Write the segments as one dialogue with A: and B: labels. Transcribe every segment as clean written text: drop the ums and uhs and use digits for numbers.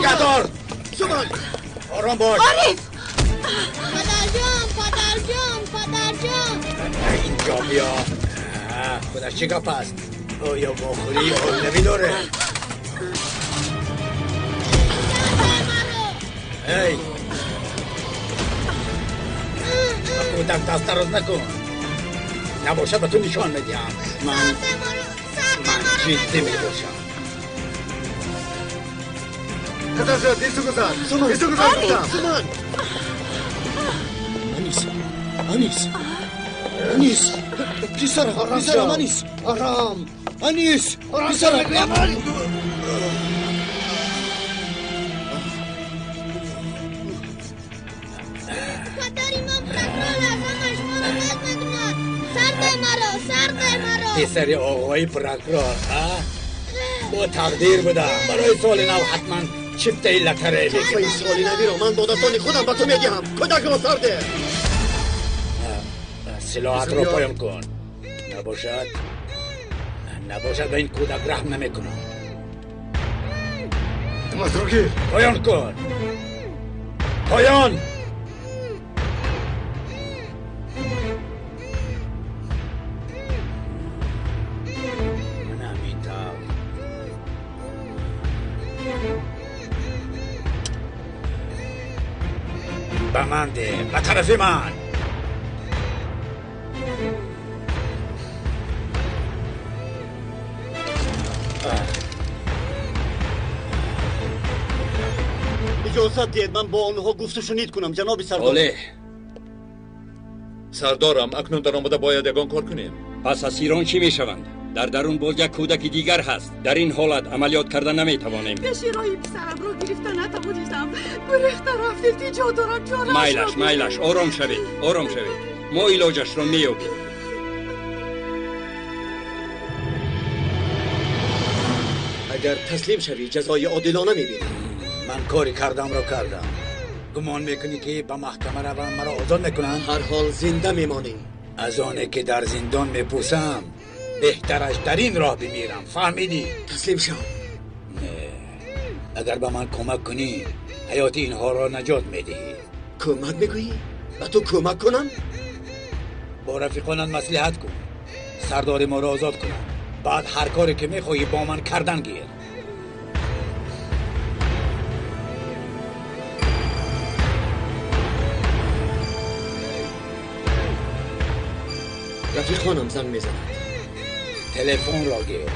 A: Нигоҳдор.
B: Суман.
A: Ором бош.
C: Ориф! Падарҷон, падарҷон, падарҷон.
A: Инҷо биё. Худаш чӣ гап аст? Оё вохӯрии оилавӣ доред? Эй! Ба кӯдак даст дароз накун. Набошад ба ту нишон медиҳам. Ман ҷиддӣ мебошам.
B: Суман.
D: Анис, Анис, Анис, писарам, писарам, Анис,
B: Арам.
D: Анис, писарам.
C: Падари ман прокурор аст, ҳама шуморо бад мекунад. Сарде маро, сарде маро.
A: Писари оғои прокурор, а? Бо тақдир будам. Барои соли нав ҳатман чифтаи лотарея
B: Туҳфаи
A: мегирам.
B: соли навиро ман бо дастони худам ба ту медиҳам. Кӯдакро сарде.
A: Силоҳатро поён кун. Набошад, набошад ба ин кӯдак раҳм намекунам. Поён кун. Поён! Ман ҳамин тавр. Ба ман деҳ, ба тарафи ман.
B: Иҷозат диҳед ман бо онҳо гуфтушунид кунам, ҷаноби сардор.
E: Оле.
F: Сардорам, акнун даромада бояд ягон кор кунем.
E: Пас асирон чӣ мешаванд? Дар дарун боз як кӯдаки дигар ҳаст. Дар ин ҳолат амалиёт карда наметавонем.
G: Пеши роҳи писарамро гирифта натавонистам. Гурехта рафт, илтиҷо дорам, чораашро
E: Майлаш, майлаш, ором шавед, ором шавед. Мо илоҷашро меёбем.
B: Агар таслим шавӣ, ҷазои одилона мебинӣ.
A: Ман кори кардамро кардам. Гумон мекунӣ ки ба маҳкама равам маро озод мекунанд?
B: Ҳар ҳол зинда мемонӣ.
A: Аз оне ки дар зиндон мепӯсам, беҳтараш дар ин роҳ бимирам. Фаҳмидӣ?
B: Таслим шав.
A: Не. Агар ба ман кӯмак кунӣ, ҳаёти инҳоро наҷот медиҳӣ.
B: Кӯмак мегӯӣ? Ба ту кӯмак кунам?
A: Бо рафиқонат маслиҳат кун. Сардори моро озод кунанд. Баъд ҳар коре ки мехоҳӣ бо ман кардан гир.
B: Рафиқонам занг мезанад.
A: Телефонро гир.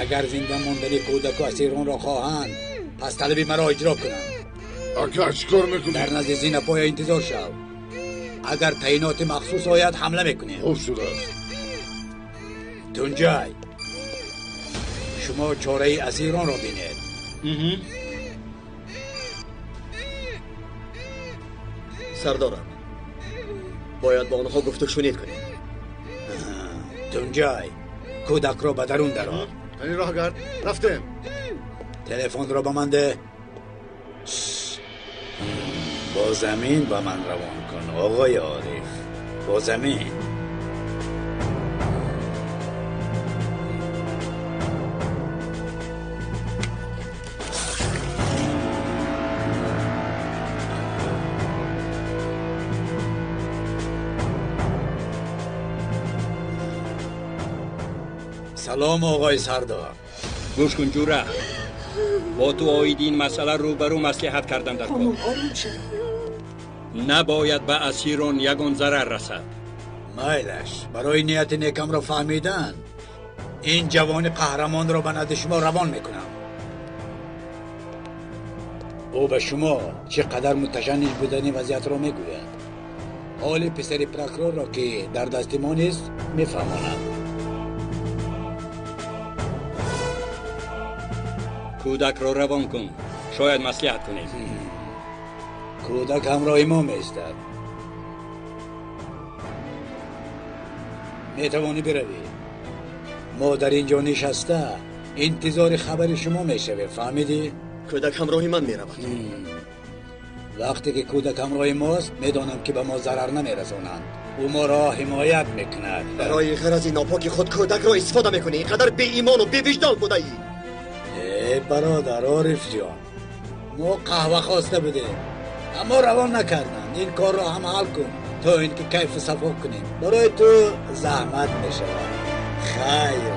A: Агар зинда мондани кӯдаку асиронро хоҳанд, пас талаби маро иҷро кунанд.
H: Ака, чӣ кор мекунӣ?
A: Дар назди зинапоя интизор шав. Агар таъиноти махсус ояд, ҳамла мекунем.
H: Хуб шудааст.
A: Тунҷай, шумо чораи асиронро бинед.
B: Сардорам, бояд бо онҳо гуфтушунид кунем.
A: Тунҷай, кӯдакро ба дарун дарор.
H: Қани роҳгард, рафтем.
A: Телефонро ба ман деҳ. Бо замин ба ман равон кун, оғои Ориф. Бо замин. Салом, оғои сардор.
E: Гӯш кун, ҷура. Бо ту оиди ин масъала рӯбарӯ маслиҳат кардан дар кор.
G: Хонум, ором шав.
E: Набояд ба асирон ягон зарар расад.
A: Майлаш, барои нияти некамро фаҳмидан ин ҷавони қаҳрамонро ба назди шумо равон мекунам. Ӯ ба шумо чӣ қадар муташанниҷ будани вазъиятро мегӯяд. Ҳоли писари прокурорро, ки дар дасти мо нест, мефаҳмонад.
E: Кӯдакро равон кун, шояд маслиҳат кунем.
A: Кӯдак ҳамроҳи мо меистад. Метавонӣ биравӣ. Мо дар ин ҷо нишаста интизори хабари шумо мешавем, фаҳмидӣ?
B: Кӯдак ҳамроҳи ман меравад.
A: Вақте ки кӯдак ҳамроҳи мост, медонам ки ба мо зарар намерасонанд. Ӯ моро ҳимоят мекунад.
B: Барои ғарази нопоки худ кӯдакро истифода мекунӣ. Ин қадар беимону бевиҷдон будаӣ.
A: Э бародар Ориф ҷон, мо қаҳва хоста будем, аммо равон накарданд. Ин корро ҳам ҳал кун то ин ки кайфу сафо кунем. Барои ту заҳмат мешавад. Хайр.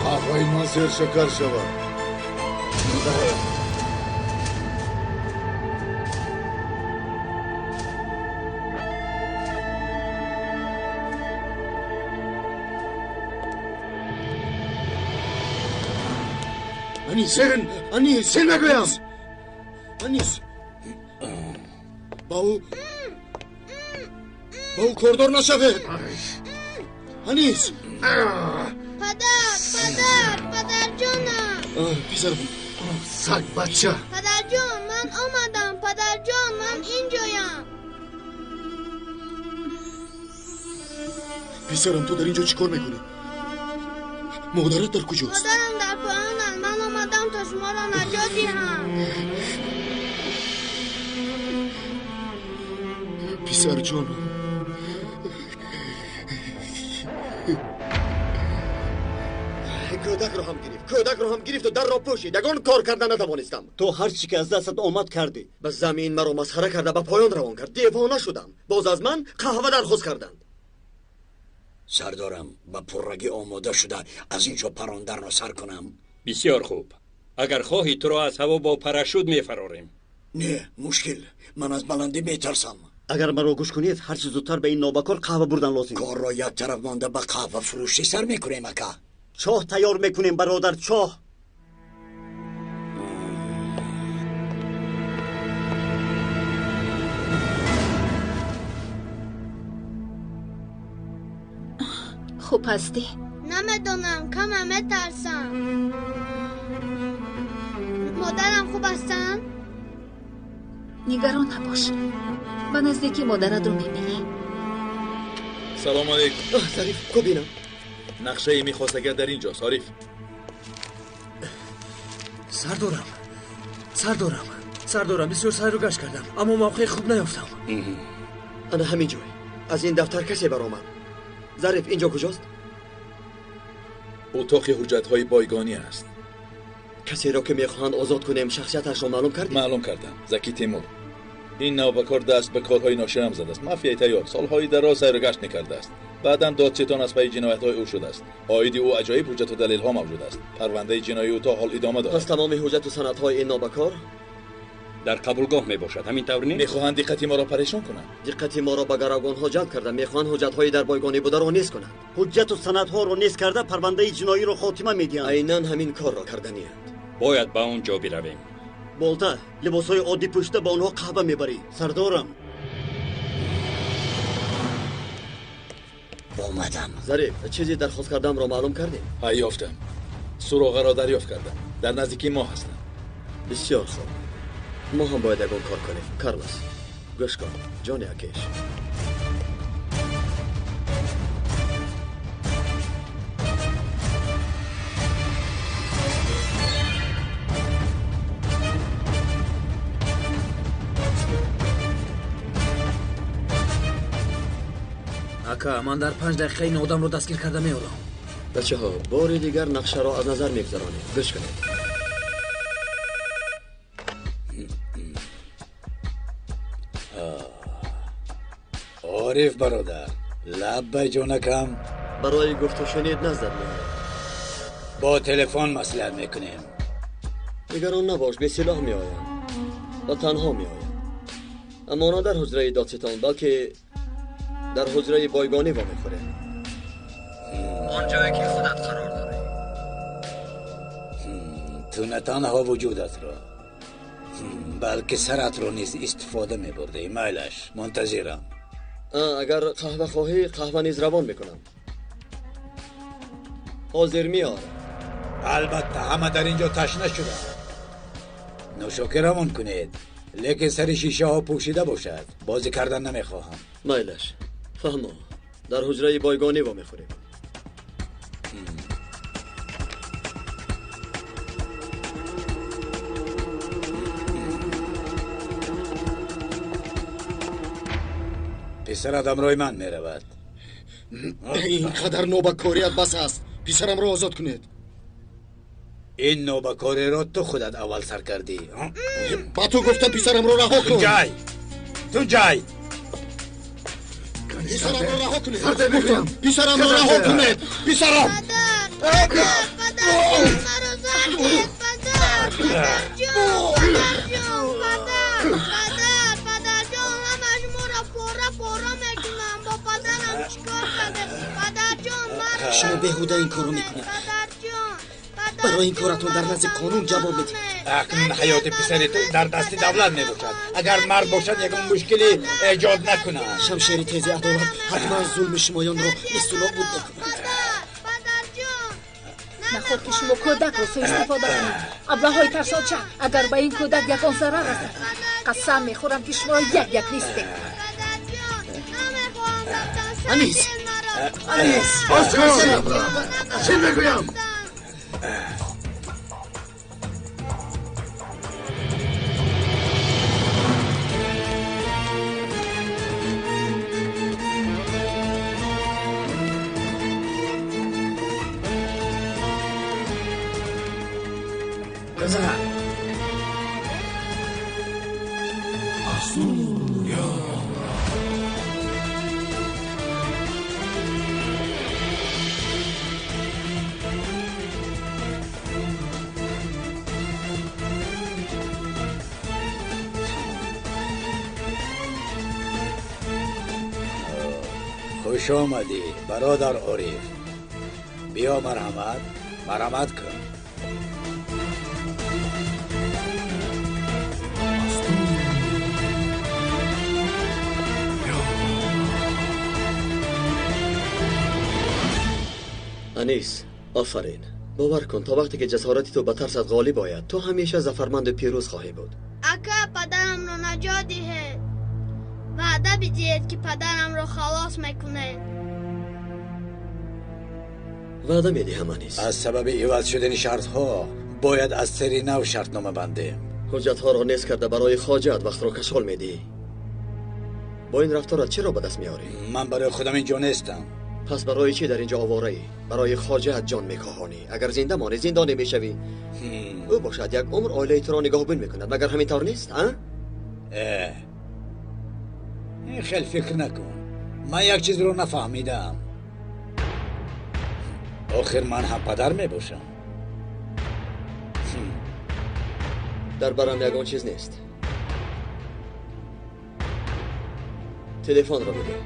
H: Қаҳваи ман сершакар шавад.
D: Анис, Анис, мегӯям. Анис, ба ӯ кордор нашавед. Анис.
C: Падар, падар, падарҷонам.
D: Писарам,
H: саг бача.
C: Падарҷон, ман омадам. Падарҷон, ман инҷоям.
D: Писарам, ту дар инҷо чӣ кор мекунӣ? Модарат дар куҷост?
C: Модарам дар поён аст. Ман омадам то шуморо наҷот диҳам.
D: Писарҷонам.
B: Кӯдакро ҳам гирифт, кӯдакро ҳам гирифту дарро пӯшид. Ягон кор карда натавонистам. Ту ҳар чӣ ки аз дастат омад кардӣ. Ба замин маро масхара карда ба поён равон кард. Девона шудам. Боз аз ман қаҳва дархост карданд.
A: Сардорам, ба пуррагӣ омода шуда аз ин ҷо паронданро сар кунам.
E: Бисёр хуб. Агар хоҳӣ туро аз ҳаво бо парашют мефарорем.
A: Не, мушкил. Ман аз баландӣ метарсам.
B: Агар маро гӯш кунед, ҳарчи зудтар ба ин нобакор қаҳва бурдан лозим.
A: Корро як тараф монда ба қаҳва фурӯшӣ сар мекунем, ака.
B: Чоҳ тайёр мекунем, бародар, чоҳ.
G: Хуб ҳастӣ?
C: Намедонам, кама метарсам. Модарам хуб ҳастанд?
G: Нигарон набош. Ба наздикӣ модаратро мебинӣ.
F: Салом алейкум.
B: Зариф, кубинам.
F: Нақшаи мехостагар дар инҷост, Ориф.
I: Сардорам, сардорам, сардорам, бисёр сайру гашт кардам, аммо мавқеи хуб наёфтам.
B: Ана ҳамин ҷой. Аз ин дафтар касе баромад. Зариф, инҷо куҷост?
F: Утоқи ҳуҷҷатҳои бойгонӣ аст.
B: Касеро ки мехоҳанд озод кунем, шахсияташро маълум кардӣ?
F: Маълум кардам. Заки Тимур. Ин навбакор даст ба корҳои ноширам задааст. Мафияи тайёр солҳои дароз сайру гашт мекардааст. Баъдан додситон аз пайи ҷиноятҳои ӯ шудааст. Оиди ӯ аҷоиб ҳуҷҷату далелҳо мавҷуд аст. Парвандаи ҷиноии ӯ то ҳол идома дорад.
B: Пас тамоми ҳуҷҷату санадҳои ин нобакор
E: дар қабулгоҳ мебошад. Ҳамин тавр нест?
F: Мехоҳанд диққати моро парешон кунанд.
B: Диққати моро ба гаравгонҳо ҷалб карда мехоҳанд ҳуҷҷатҳои дар бойгонӣ бударо низ кунанд.
J: Ҳуҷҷату санадҳоро низ карда парвандаи ҷиноиро хотима медиҳанд.
B: Айнан ҳамин корро карданианд.
E: Бояд ба он ҷо биравем.
J: Болта, либосҳои оддӣ пӯшида ба онҳо қаҳва мебарӣ. Сардорам.
A: Омадам.
B: Зариф, чизе дархост кардамро маълум кардем?
F: Ҳай, ёфтам. Суроғаро дарёфт кардам. Дар наздикии мо ҳастанд.
B: Бисёр хуб. Мо ҳам бояд ягон кор кунем. Карлос, гӯш кун, ҷони акеш.
I: Ака, ман дар 5 дақиқа ин одамро дастгир карда меорам.
B: Бачаҳо, бори дигар нақшаро аз назар мегузаронем. Гӯш кунед.
A: Ориф бародар, лаббай ҷонакам.
B: Барои гуфтушунид наздат меояд.
A: Бо телефон маслиҳат мекунем.
B: Нигарон набош, бесилоҳ меоям ва танҳо меоям. Аммо на дар ҳуҷраи додситон, балки дар ҳуҷраи бойгонӣ вомехӯрем.
K: Он ҷое ки худат қарор дорӣ.
A: Ту на танҳо вуҷудатро, балки саратро низ истифода мебурдӣ. Майлаш, мунтазирам.
B: Агар қаҳва хоҳӣ, қаҳва низ равон мекунам. Ҳозир меорам.
A: Албатта, ҳама дар ин ҷо ташна шуданд. Нӯшокӣ равон кунед, лекин сари шишаҳо пӯшида бошад. Бозӣ кардан намехоҳам.
B: Майлаш, фаҳмо, дар ҳуҷраи бойгонӣ вомехӯрем.
A: Писарат ҳамроҳи ман меравад.
D: Ин қадар нобакорият бас аст. Писарамро озод кунед.
A: Ин нобакориро ту худат аввал сар кардӣ.
D: Ба ту гуфтам писарамро раҳо кун.
A: Ту ҷай, ту ҷай.
D: Писарамро раҳо кунед. Писарамро раҳо кунед. Писарам.
C: Падар, падар, маро зад кунед, падар, падарҷон, падарҷон, падар, падар, падарҷон, ҳама шуморо пора пора мекунам. Бо падарам чӣ кор кардем? Падарҷон, маро
J: Шумо беҳуда ин корро мекунед.
C: Падарҷон,
J: Барои ин коратон дар назди қонун ҷавоб медиҳед.
A: Акнун ҳаёти писари ту дар дасти давлат мебошад. Агар мард бошад, ягон мушкилӣ эҷод накунад.
J: Шамшери тези адолат ҳатман зулми шумоёнро несту нобуд мекунад.
L: Наход ки шумо кӯдакро суистифода кунед. Аблаҳои тарсоча, агар ба ин кӯдак ягон зарар расад, қасам мехӯрам, ки шуморо як як нест мекунам.
J: Анис, Анис!
H: Боз кун! Чӣ мегӯям?
A: Бизан. Хуш омадӣ, бародар Ориф. Биё, марҳамат, марҳамат кун.
B: Анис, офарин. Бовар кун, то вақте ки ҷасорати ту ба тарсат ғолиб ояд, ту ҳамеша зафарманду пирӯз хоҳӣ буд.
C: Ака, падарамро наҷот диҳед. Ваъда бидиҳед, ки падарамро халос мекунед.
B: Ваъда медиҳам, Анис.
A: Аз сабаби иваз шудани шартҳо бояд аз сари нав шартнома бандем.
B: Ҳуҷҷатҳоро нест карда, барои хоҷаат вақтро кашол медиҳӣ. Бо ин рафторат чиро ба даст меорӣ?
A: Ман барои худам инҷо нестам.
B: Пас барои чӣ дар инҷо овораӣ? Барои хоҷаат ҷон мекоҳонӣ. Агар зинда монӣ, зиндонӣ мешавӣ. Ӯ бошад, як умр оилаи туро нигаҳбон мекунад. Магар ҳамин тавр нест, а?
A: Э, ин хел фикр накун. Ман як чизро нафаҳмидам. Охир ман ҳам падар мебошам.
B: Дар барам ягон чиз нест. Телефонро бидеҳ.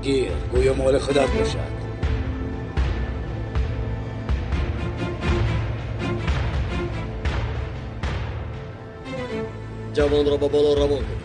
A: Гир, гӯё моли худат бошад.
B: Ҷавонро ба боло равон кун.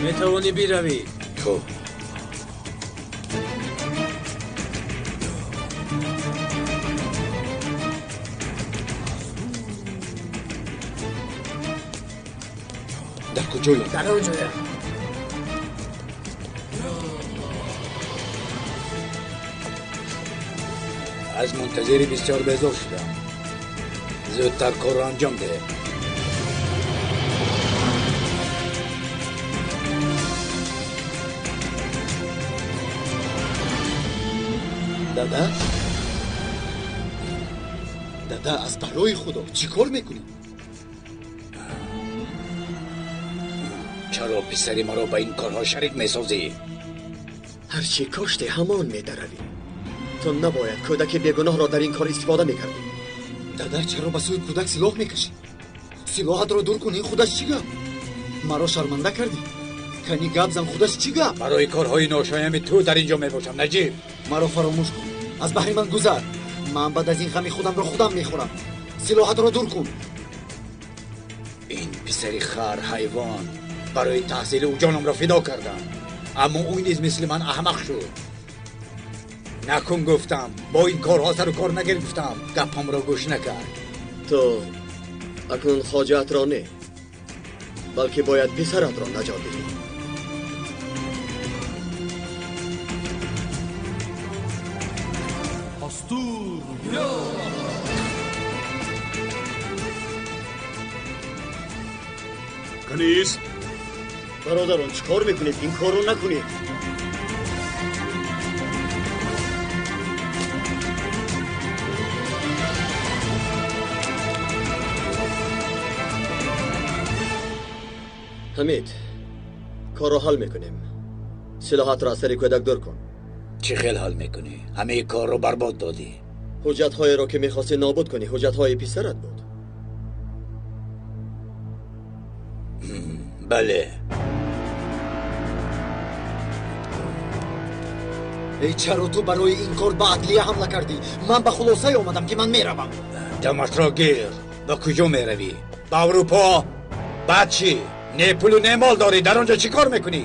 I: Метавонӣ биравӣ.
A: Хуб.
D: Дар куҷоям?
I: Дар он ҷоя.
A: Аз мунтазири бисёр безор шудам. Зудтар корро анҷом деҳ.
D: Дада, дада, аз барои худо чӣ кор мекунӣ?
A: Чаро писари маро ба ин корҳо шарик месозӣ?
B: Ҳарчи коште, ҳамон медаравӣ. Ту набояд кӯдаки бегуноҳро дар ин кор истифода мекардӣ.
D: Дада, чаро ба сӯи кӯдак силоҳ мекашӣ? Силоҳатро дур кун, ин худаш чӣ гап? Маро шарманда кардӣ. Кани гап зан, худаш чӣ гап?
A: Барои корҳои ношоями ту дар ин ҷо мебошам, Наҷиб.
D: Маро фаромӯш кун, аз баҳри ман гузар. Ман баъд аз ин ғами худамро худам мехӯрам. Силоҳатро дур кун.
A: Ин писари хар, ҳайвон. Барои таҳсили ӯ ҷонамро фидо кардам, аммо ӯ низ мисли ман аҳмақ шуд. Накун гуфтам, бо ин корҳо сару кор нагир гуфтам. Гапамро гӯш накард.
B: Ту акнун хоҷаатро не, балки бояд писаратро наҷот диҳӣ.
H: Канис?
J: Бародарон, чӣ кор мекунед? Ин корро накунед.
B: Ҳамид, корро ҳал мекунем. Силоҳатро аз сари кӯдак дур кун.
A: Чӣ хел ҳал мекунӣ? Ҳамаи корро барбод додӣ.
B: Ҳуҷҷатҳоеро ки мехостӣ нобуд кунӣ, ҳуҷҷатҳои писарат буд.
A: Бале.
D: Эй, чаро ту барои ин кор ба адлия ҳамла кардӣ? Ман ба хулосае омадам ки ман меравам.
A: Даматро гир. Ба куҷо меравӣ? Ба Аврупо? Баъд чӣ? Не пулу не мол дорӣ, дар он ҷо чӣ кор мекунӣ?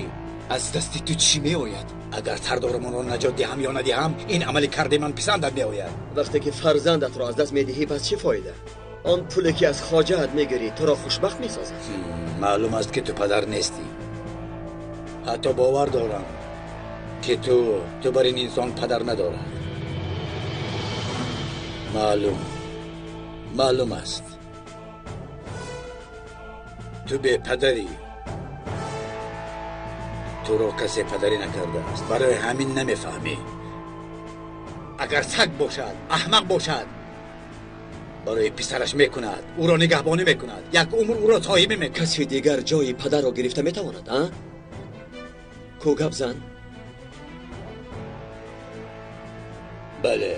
D: Аз дасти ту чӣ меояд?
A: Агар сардорамонро наҷот диҳам ё надиҳам, ин амали кардаи ман писандат меояд.
B: Вақте ки фарзандатро аз даст медиҳӣ, пас чӣ фоида? Он пуле ки аз хоҷаат мегирӣ, туро хушбахт месозад.
A: Маълум аст ки ту падар нестӣ. Ҳатто бовар дорам ки ту бар ин инсон падар надорад. Маълум аст. Ту бепадарӣ. Туро касе падарӣ накардааст. Барои ҳамин намефаҳмӣ. Агар саг бошад, аҳмақ бошад, барои писараш мекунад, ӯро нигаҳбонӣ мекунад, як умр ӯро соҳибӣ мекунад.
B: Касе дигар ҷои падарро гирифта метавонад, а? Ку гап зан?
A: Бале,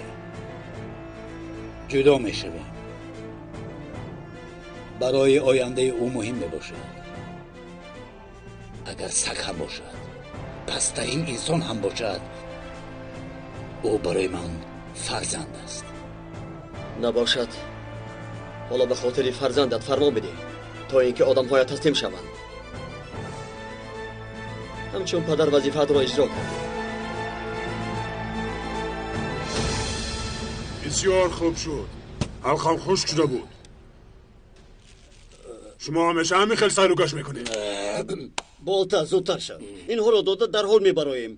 A: ҷудо мешавем. Барои ояндаи ӯ муҳим мебошад. Агар саг ҳам бошад, пасттарин инсон ҳам бошад, ӯ барои ман фарзанд аст.
B: Набошад. Ҳоло ба хотири фарзандат фармон бидеҳ, то ин ки одамҳоят таслим шаванд. Ҳамчун падар вазифаатро иҷро кардӣ.
H: Бисёр хуб шуд. ҳалқам хушк шуда буд. Шумо ҳамеша ҳамин хел сайру гашт мекунед.
J: Болта, зудтар шав. Инҳоро дода дарҳол мебароем.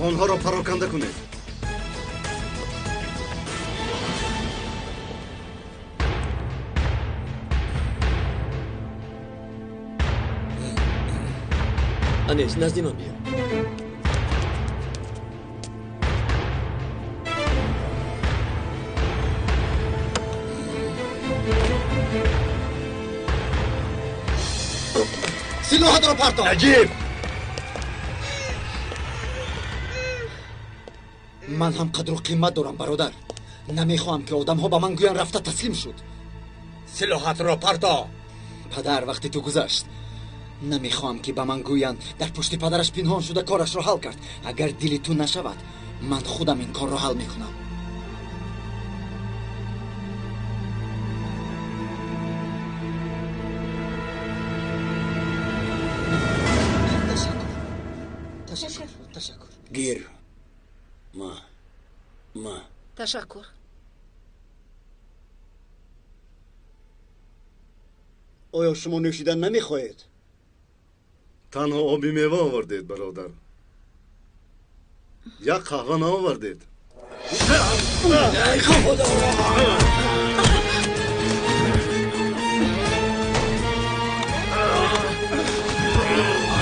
M: Онҳоро пароканда кунед.
B: Анис, назди ман биё.
D: Силоҳатро парто.
A: Наҷиб!
D: Ман ҳам қадру қимат дорам, бародар. Намехоҳам ки одамҳо ба ман гӯянд рафта таслим шуд.
A: Силоҳатро парто.
D: Падар, вақти ту гузашт. Намехоҳам ки ба ман гӯянд дар пушти падараш пинҳон шуда корашро ҳал кард. Агар дили ту нашавад, ман худам ин корро ҳал мекунам. Ташаккур.
A: Гир. Ма. Ма.
L: Ташаккур.
J: Оё шумо нӯшидан намехоҳед?
M: Танҳо оби мева овардед, бародар. Як қаҳва наовардед.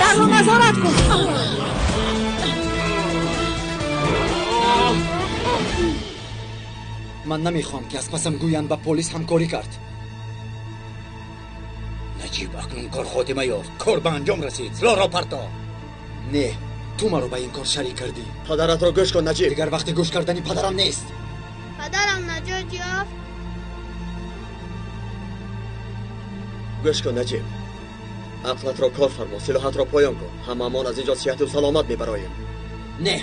L: Дарро назорат кун.
D: Ман намехоҳам ки аз пасам гӯянд ба полис ҳамкорӣ кард.
A: Наҷиб, акнун кор хотима ёфт. Кор ба анҷом расид. Силоҳро парто.
D: Не, Ту маро ба ин кор шарик кардӣ.
B: Падаратро гӯш кун, Наҷиб.
D: Дигар вақти гӯш кардани падарам нест.
C: Падарам наҷот ёфт.
B: Гӯш кун, Наҷиб. Ақлатро кор фармо, силоҳатро поён кун. Ҳамаамон аз инҷо сиҳату саломат мебароем.
D: Не,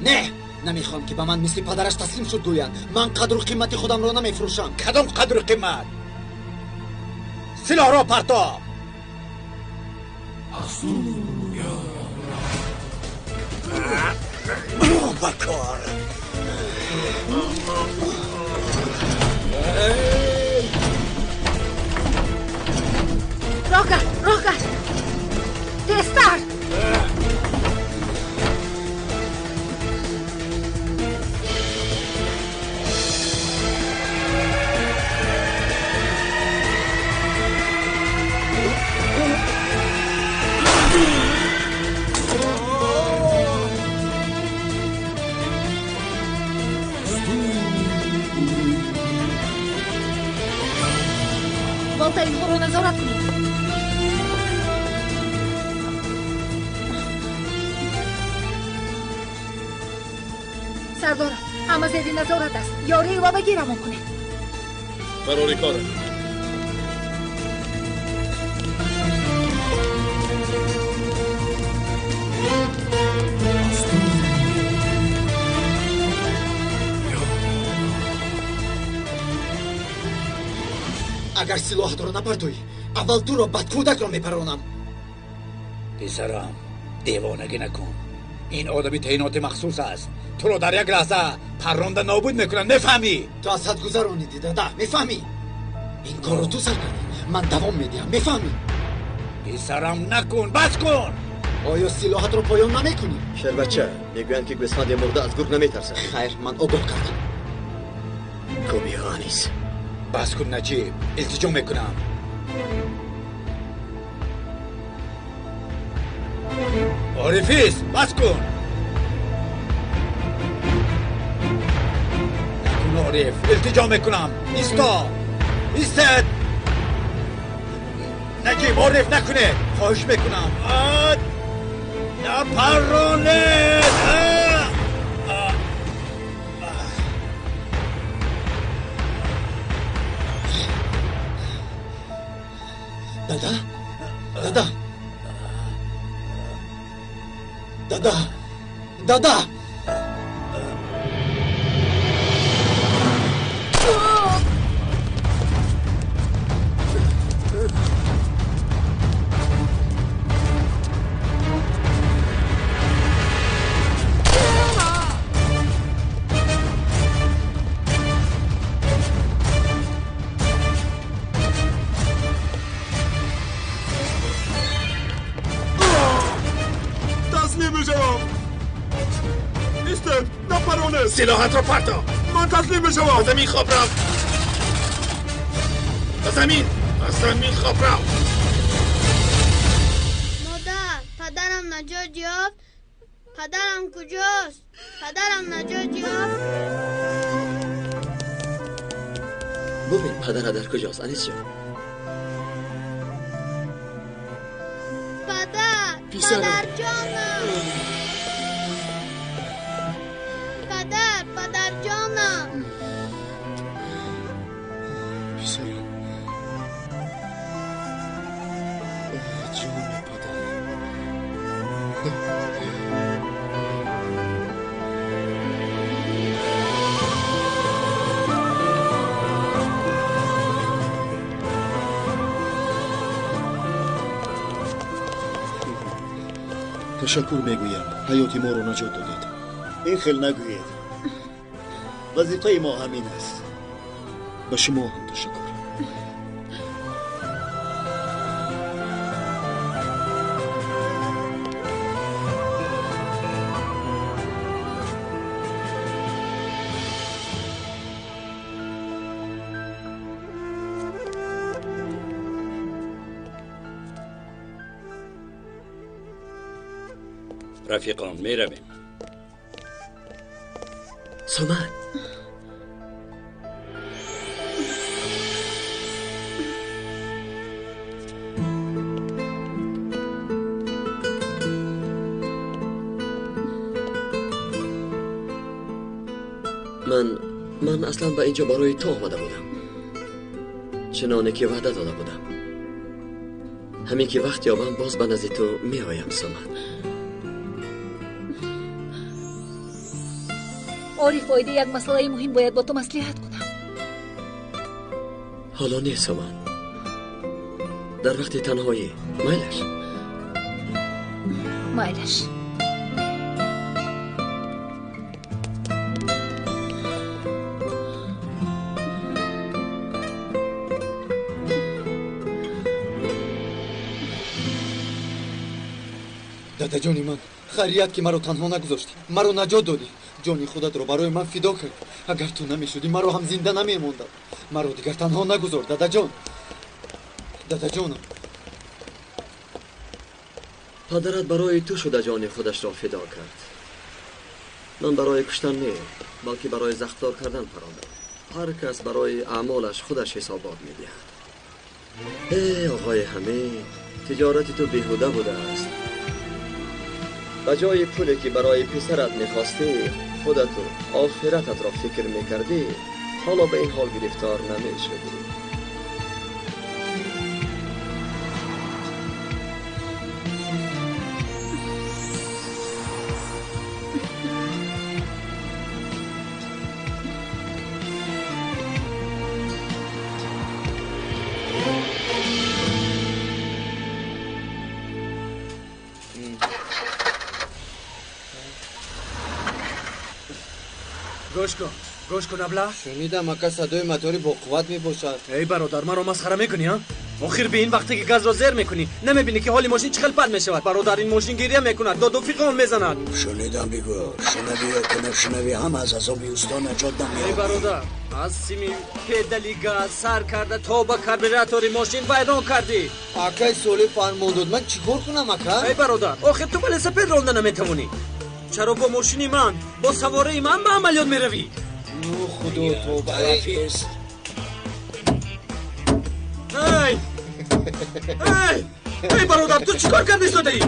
D: не, намехоҳам ки ба ман мисли падараш таслим шуд гӯянд. Ман қадру қимати худамро намефурӯшам.
A: Кадом қадру қимат? Силоҳро парто. Ба кор.
L: Роҳ кард, роҳ кард, тезтар. Болта, инҳоро назорат кунед. Сардорам, ҳама зери назорат аст. Ёрии иловагӣ равон кунед.
F: Барори корам.
D: Агар силоҳатро напартоӣ, аввал туро, баъд кӯдакро мепаронам.
A: Писарам, девонагӣ накун. Ин одами таъиноти махсус аст. Туро дар як лаҳза парронда нобуд мекунад, мефаҳмӣ?
D: Ту аз ҳад гузаронидӣ, дада, мефаҳмӣ? Ин корро ту сар кардӣ, ман давом медиҳам, мефаҳмӣ?
A: Писарам, накун, бас кун.
D: Оё силоҳатро поён намекунӣ?
B: Шербача, мегӯянд ки гӯсфанди мурда аз гург наметарсад.
D: Хайр, ман огоҳ кардам.
B: Кобиҳо, Анис.
A: Бас кун, Наҷиб, илтиҷо мекунам. Орифис, бас кун. Накун, Ориф, илтиҷо мекунам. Исто, истед. Наҷиб, Ориф, накунед. Хоҳиш мекунам. Напаронед.
D: Дада, дада, дада, дада.
F: سلاحت را پرتا.
H: من تسلیم میشوم.
F: از زمین خواب رفت. از زمین، از زمین خواب رفت.
C: مادر، پدرم نجات یافت. پدرم کجاست؟ پدرم نجات یافت.
B: ببین پدرت در کجاست، انیس جان.
C: پدر، پدر جانم. پدر، پدر جانم.
D: پسرم، جان پدر.
M: Ташаккур мегӯям, ҳаёти моро наҷот додед.
J: Ин хел нагӯед. Вазифаи мо ҳамин аст.
M: Ба шумо ҳам ташаккур.
E: Рафиқон, меравем.
B: Сомад. Ман аслан ба инҷо барои ту омада будам, чуноне ки ваъда дода будам. Ҳамин ки вақт ёбам, боз ба назди ту меоям, Суман.
L: Ориф, оиди як масъалаи муҳим бояд бо ту маслиҳат кунам.
B: Ҳоло не, Суман, дар вақти танҳоӣ. Майлаш?
L: Майлаш.
D: Дадаҷони ман, хайрият ки маро танҳо нагузоштӣ, маро наҷот додӣ, ҷони худатро барои ман фидо кардӣ. Агар ту намешудӣ, маро ҳам зинда намемондам. Маро дигар танҳо нагузор, дадаҷон. Дадаҷонам.
B: Падарат барои ту шуда ҷони худашро фидо кард. Ман барои куштан не, балки барои захмдор кардан парондам. Ҳар кас барои аъмолаш худаш ҳисобот медиҳад. Э, оғои Ҳамид, тиҷорати ту беҳуда будааст. Ба ҷои пуле ки барои писарат мехостӣ, худату охирататро фикр мекардӣ, ҳоло ба ин ҳол гирифтор намешудӣ.
I: Гӯш кун, абла.
D: Шунидам, ака, садои мотори боқувват мебошад.
I: Эй бародар, маро масхара мекунӣ, а? Охир би ин вақте ки газро зер мекунӣ, намебинӣ ки ҳоли мошин чӣ хел пад мешавад? Бародар, ин мошин гиря мекунад, доду фиғон мезанад.
A: Шунидам, бигӯ. Шунавӣ ё ки нашунавӣ, ҳам аз азоби усто наҷот намеёбӣ.
I: Эй бародар, аз сими педали газ сар карда то ба карбюратори мошин вайрон кардӣ.
D: Акай Солеҳ фармон дод, ман чӣ кор кунам, ака?
I: Эй бародар, охир ту велосипед ронда наметавонӣ. Чаро бо мошини ман, бо савораи ман ба амалиёт меравӣ?
D: Ну, худо тоба.
A: Тарафист.
I: Эй! Эй! Эй бародар, ту чӣ кор карда истодаӣ?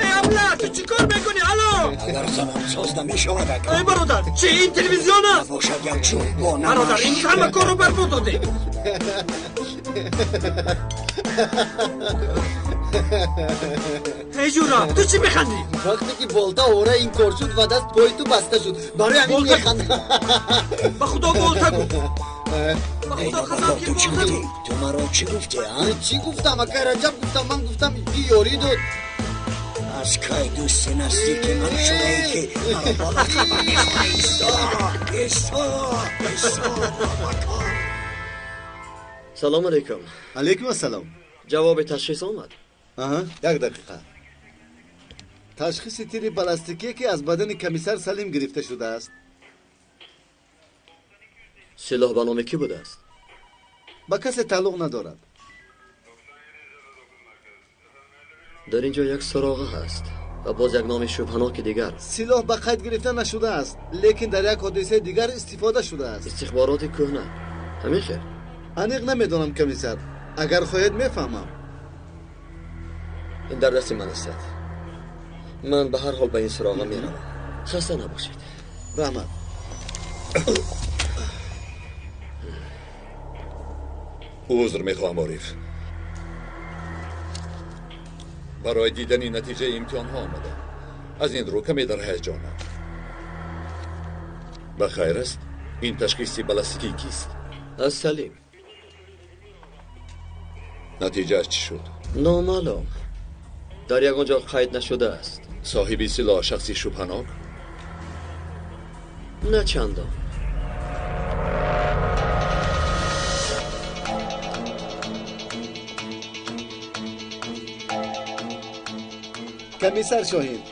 I: Эй абла, ту чӣ кор мекунӣ? Алло!
A: Агар занам соз намешавад, ака.
I: Эй бародар, чӣ ин телевизион аст?
A: Набошад як чӯб бо намаш.
I: Бародар, ин ҳама корро барбод додӣ. Эй ҷура, ту чӣ механдӣ?
D: Вақте ки болта ора ин кор шуд ва даст пои ту баста шуд, барои ҳамин механдам.
I: Ба худо болта гуфт. Ба худо қасам ки
A: ту чӣ
I: болта
A: гуфтӣ?
I: гуфт.
A: Ту маро чӣ гуфтӣ, а?
D: Чӣ гуфтам, акай Раҷаб? Гуфтам, ман гуфтам ки ёрӣ дод.
A: Аз кай дӯсти наздики ман шудаӣ ки маро боло хабар мехоҳӣ? Исто, исто, исто, бобакор.
B: Салом алейкум.
J: Алейкум ассалом.
B: Ҷавоби ташхис омад?
J: Аҳа, як дақиқа. Ташхиси тири балластикие ки аз бадани комиссар Салим гирифта шудааст.
B: Силоҳ ба номи кӣ будааст?
J: Ба касе тааллуқ надорад.
B: Дар ин ҷо як суроға ҳаст ва боз як номи шубҳаноки дигар.
J: Силоҳ ба қайд гирифта нашудааст, лекин дар як ҳодисаи дигар истифода шудааст.
B: Истихбороти кӯҳна. Ҳамин хел?
J: Аниқ намедонам, комиссар. Агар хоҳед, мефаҳмам.
B: Ин дар дасти ман истад. Ман ба ҳар ҳол ба ин суроға меравам. Хаста набошед.
J: Раҳмат.
F: Узр мехоҳам, Ориф. Барои дидани натиҷаи имтиҳонҳо омадам. Аз ин рӯ каме дар ҳаяҷонам. Ба хайр аст? Ин ташхиси балластикӣ кист?
B: Аз Салим.
F: Натиҷааш чӣ шуд?
B: Номаълум. Дар ягон ҷо қайд нашудааст.
F: Соҳиби силоҳ шахси шубҳанок?
B: На чандон.
J: Комиссар Шоҳин,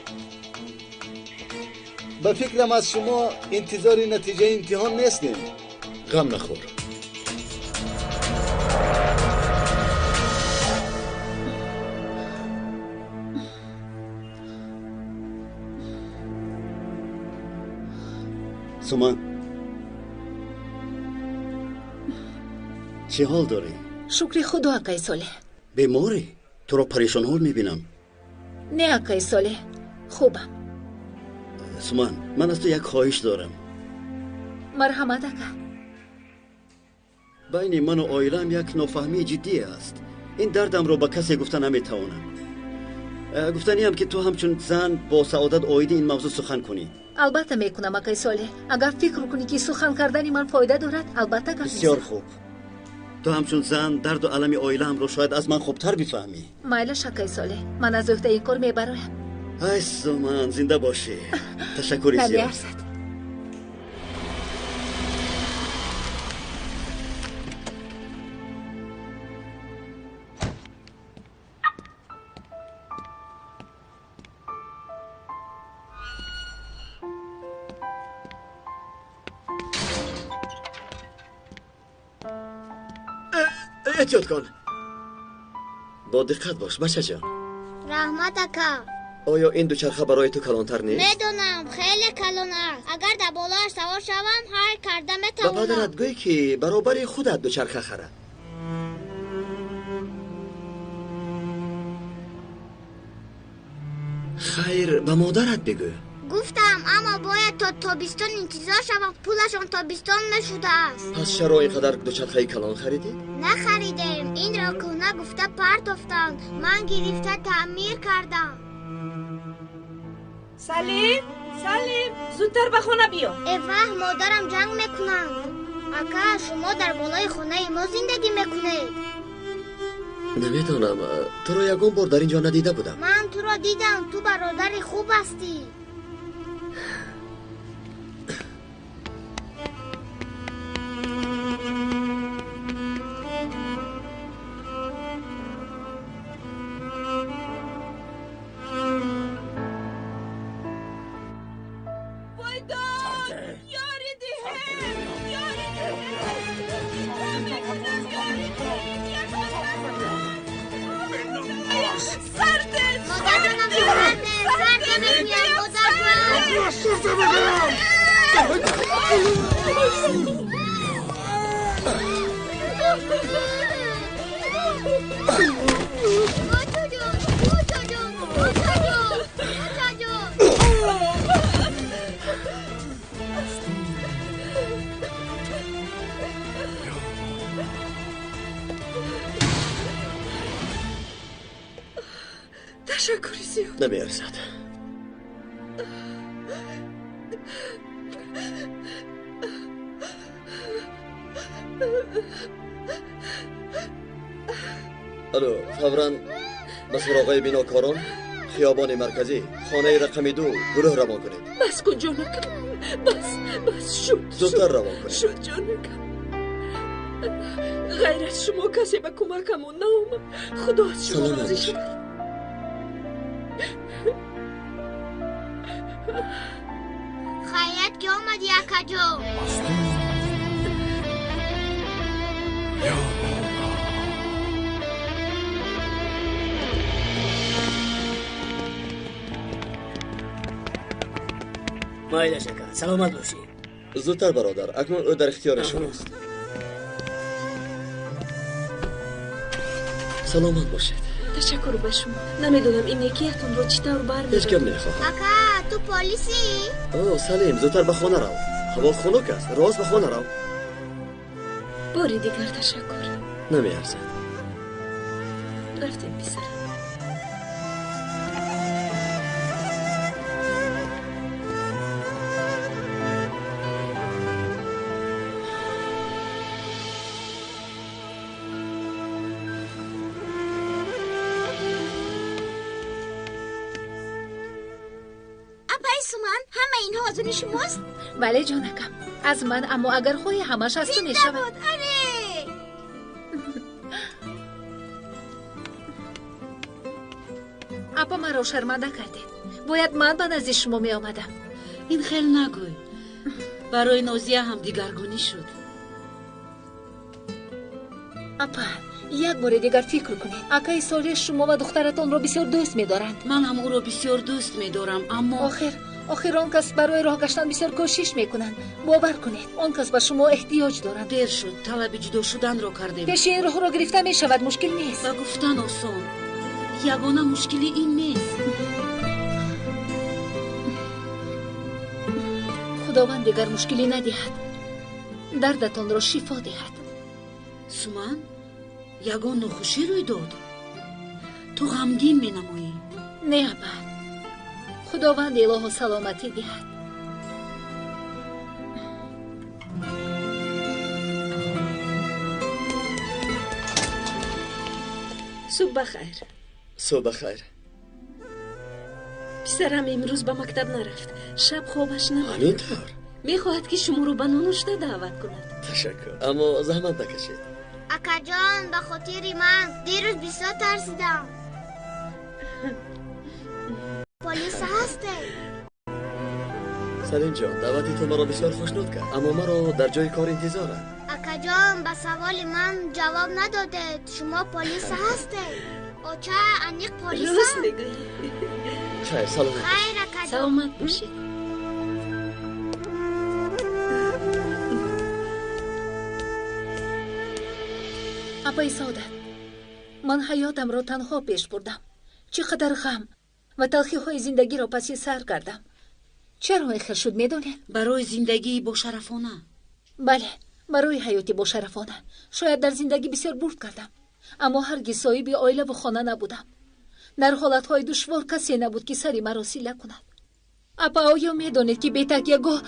J: ба фикрам аз шумо интизори натиҷаи имтиҳон нестем.
F: Ғам нахӯр.
J: Суман, чӣ ҳол дорӣ?
L: Шукри худо, акай Солеҳ.
N: Беморӣ? Туро парешонҳол мебинам.
L: Не, акай Солеҳ, хубам.
N: Суман, ман аз ту як хоҳиш дорам.
L: Марҳамат, ака.
N: Байни ману оилаам як нофаҳмии ҷиддӣ аст. Ин дардамро ба касе гуфта наметавонам. Гуфтаниам ки ту ҳамчун зан бо Саодат оиди ин мавзӯъ сухан кунӣ.
L: Албатта мекунам, акай Солеҳ. Агар фикр кунӣ ки сухан кардани ман фоида дорад, албатта гап мезанам.
N: Бисёр хуб. Ту ҳамчун зан дарду алами оилаамро шояд аз ман хубтар бифаҳмӣ.
L: Майлаш, акай Солеҳ, ман аз уҳдаи ин кор мебароям.
N: Ай Суман, зинда бошӣ. Ташаккури зиёд.
L: Намеарзад.
B: Эҳтиёт кун. Бо диққат бош, бачаҷон.
C: Раҳмат, ака.
B: Оё ин дучарха барои ту калонтар нест?
C: Медонам, хеле калон аст. Агар дар болояш савор шавам, ҳар карда метавонам.
B: Ба падарат гӯй ки баробари худат дучарха харад. Хайр, ба модарат бигӯ.
C: Гуфтам, аммо бояд то тобистон интизор шавам. Пулашон тобистон нашудааст.
B: Пас чаро ин қадар дучархаи калон харидед?
C: Нахаридем. Инро кӯҳна гуфта партофтанд. Ман гирифта таъмир кардам.
G: Салим, Салим, зудтар ба хона биё.
C: Э ваҳ, модарам ҷанг мекунанд. Ака, шумо дар болои хонаи мо зиндагӣ мекунед.
B: Намедонам, туро ягон бор дар ин ҷо надида будам.
C: Ман туро дидам, ту бародари хуб ҳастӣ.
G: Ташаккури зиёд.
B: Намеарзад. Алло, фавран ба суроғаи бинокорон, хиёбони марказӣ, хонаи рақами 2 гурӯҳ равон кунед.
G: Бас кун, ҷонакам. Бас, бас, шуд.
B: Зудтар равон кунед.
G: Шуд, ҷонакам. Ғайр аз шумо касе ба кӯмакамон наомад. Худо аз шумо розӣ шавад.
C: Хайрият ки омадӣ, акаҷон.
O: Майлаш, ака, саломат бошӣ.
B: Зудтар, бародар, акнун ӯ дар ихтиёри шумост. Саломат бошед.
G: Ташаккур ба шумо. Намедонам ин некиятонро чӣ тавр бармедорам.
B: Ҳеҷ гап намехоҳам.
C: Ака, ту полисӣ?
B: О, Салим, зудтар ба хона рав. Ҳаво хунук аст. Рост ба хона рав.
G: Бори дигар ташаккур.
B: Намеарзад.
G: Рафтем, писарам.
C: Суман, ҳама инҳо аз они шумост?
L: Бале, ҷонакам, аз ман, аммо агар хоҳӣ ҳамаш аз ту мешавад.
C: Аре!
L: Апа, маро шарманда кардед. Бояд ман ба назди шумо меомадам.
P: Ин хел нагӯй. Барои Нозия ҳам дигаргунӣ шуд.
L: Апа, як бори дигар фикр кунед. Акаи Солеҳ шумо ва духтаратонро бисёр дӯст медоранд.
P: Ман ҳам ӯро бисёр дӯст медорам, аммо
L: охир он кас барои роҳ гаштан бисёр кӯшиш мекунанд. Бовар кунед, он кас ба шумо эҳтиёҷ доранд.
P: Дер шуд, талаби ҷудо шуданро кардем.
L: Пеши ин роҳро гирифта мешавад, мушкил нест.
P: Ба гуфтан осон. Ягона мушкили ин нест.
L: Худованд дигар мушкилӣ надиҳад, дардатонро шифо диҳад.
P: Суман, ягон нохушӣ рӯй дод? Ту ғамгин менамоӣ.
L: Не, апа, худованд илоҳу саломатӣ диҳад.
Q: Субҳ бахайр.
B: Субҳ бахайр.
Q: Писарам имрӯз ба мактаб нарафт. Шаб хобаш набуд.
B: Ҳамин тавр?
Q: Мехоҳад, ки шуморо ба нонушта даъват кунад.
B: Ташаккур, аммо заҳмат накашед.
C: Акаҷон, ба хотири ман дирӯз бисёр тарсидам. Полис ҳастед?
B: Салимҷон, даъвати ту маро бисёр хушнуд кард, аммо маро дар ҷои кор интизоранд.
C: Акаҷон, ба саволи ман ҷавоб надодед. Шумо полис ҳастед? Оча, аниқ полисам?
Q: Рост мегӯӣ.
B: Хайр, саломат.
C: Хайр, акаҷон.
P: Саломат бошед.
L: Апаи Саодат, ман ҳаётамро танҳо пеш бурдам. Чӣ қадар ғам ва талхиҳои зиндагиро паси сар кардам. Чаро ин хел шуд, медонед?
P: Барои зиндагии бошарафона.
L: Бале, барои ҳаёти бошарафона. Шояд дар зиндагӣ бисёр бурд кардам, аммо ҳаргиз соҳиби оилаву хона набудам. Дар ҳолатҳои душвор касе набуд, ки сари маро сила кунад. Апа, оё медонед, ки бетакягоҳ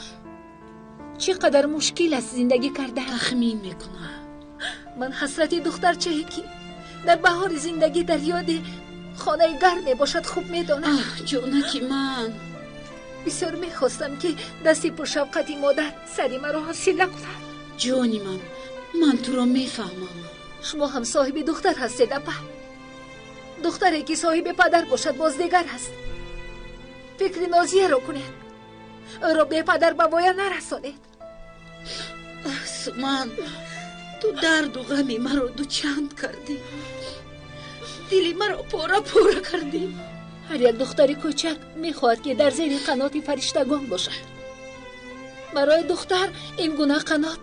L: чӣ қадар мушкил аст зиндагӣ кардан?
P: Тахмин мекунам.
L: Ман ҳасрати духтарчае, ки дар баҳори зиндагӣ дар ёди хонаи гарм мебошад, хуб медонам.
P: Аҳ, ҷонаки ман.
L: Бисёр мехостам, ки дасти пуршавқати модар сари маро сила кунад.
P: Ҷони ман, ман туро мефаҳмам.
L: Шумо ҳам соҳиби духтар ҳастед, апа. Духтаре, ки соҳиби падар бошад, боз дигар аст. Фикри Нозияро кунед. Ӯро бепадар ба воя нарасонед.
P: Аҳ, Суман, ту дарду ғами маро дучанд кардӣ. Дили маро пора пора кардӣ.
L: Ҳар як духтари кӯчак мехоҳад, ки дар зери қаноти фариштагон бошад. Барои духтар ин гуна қанот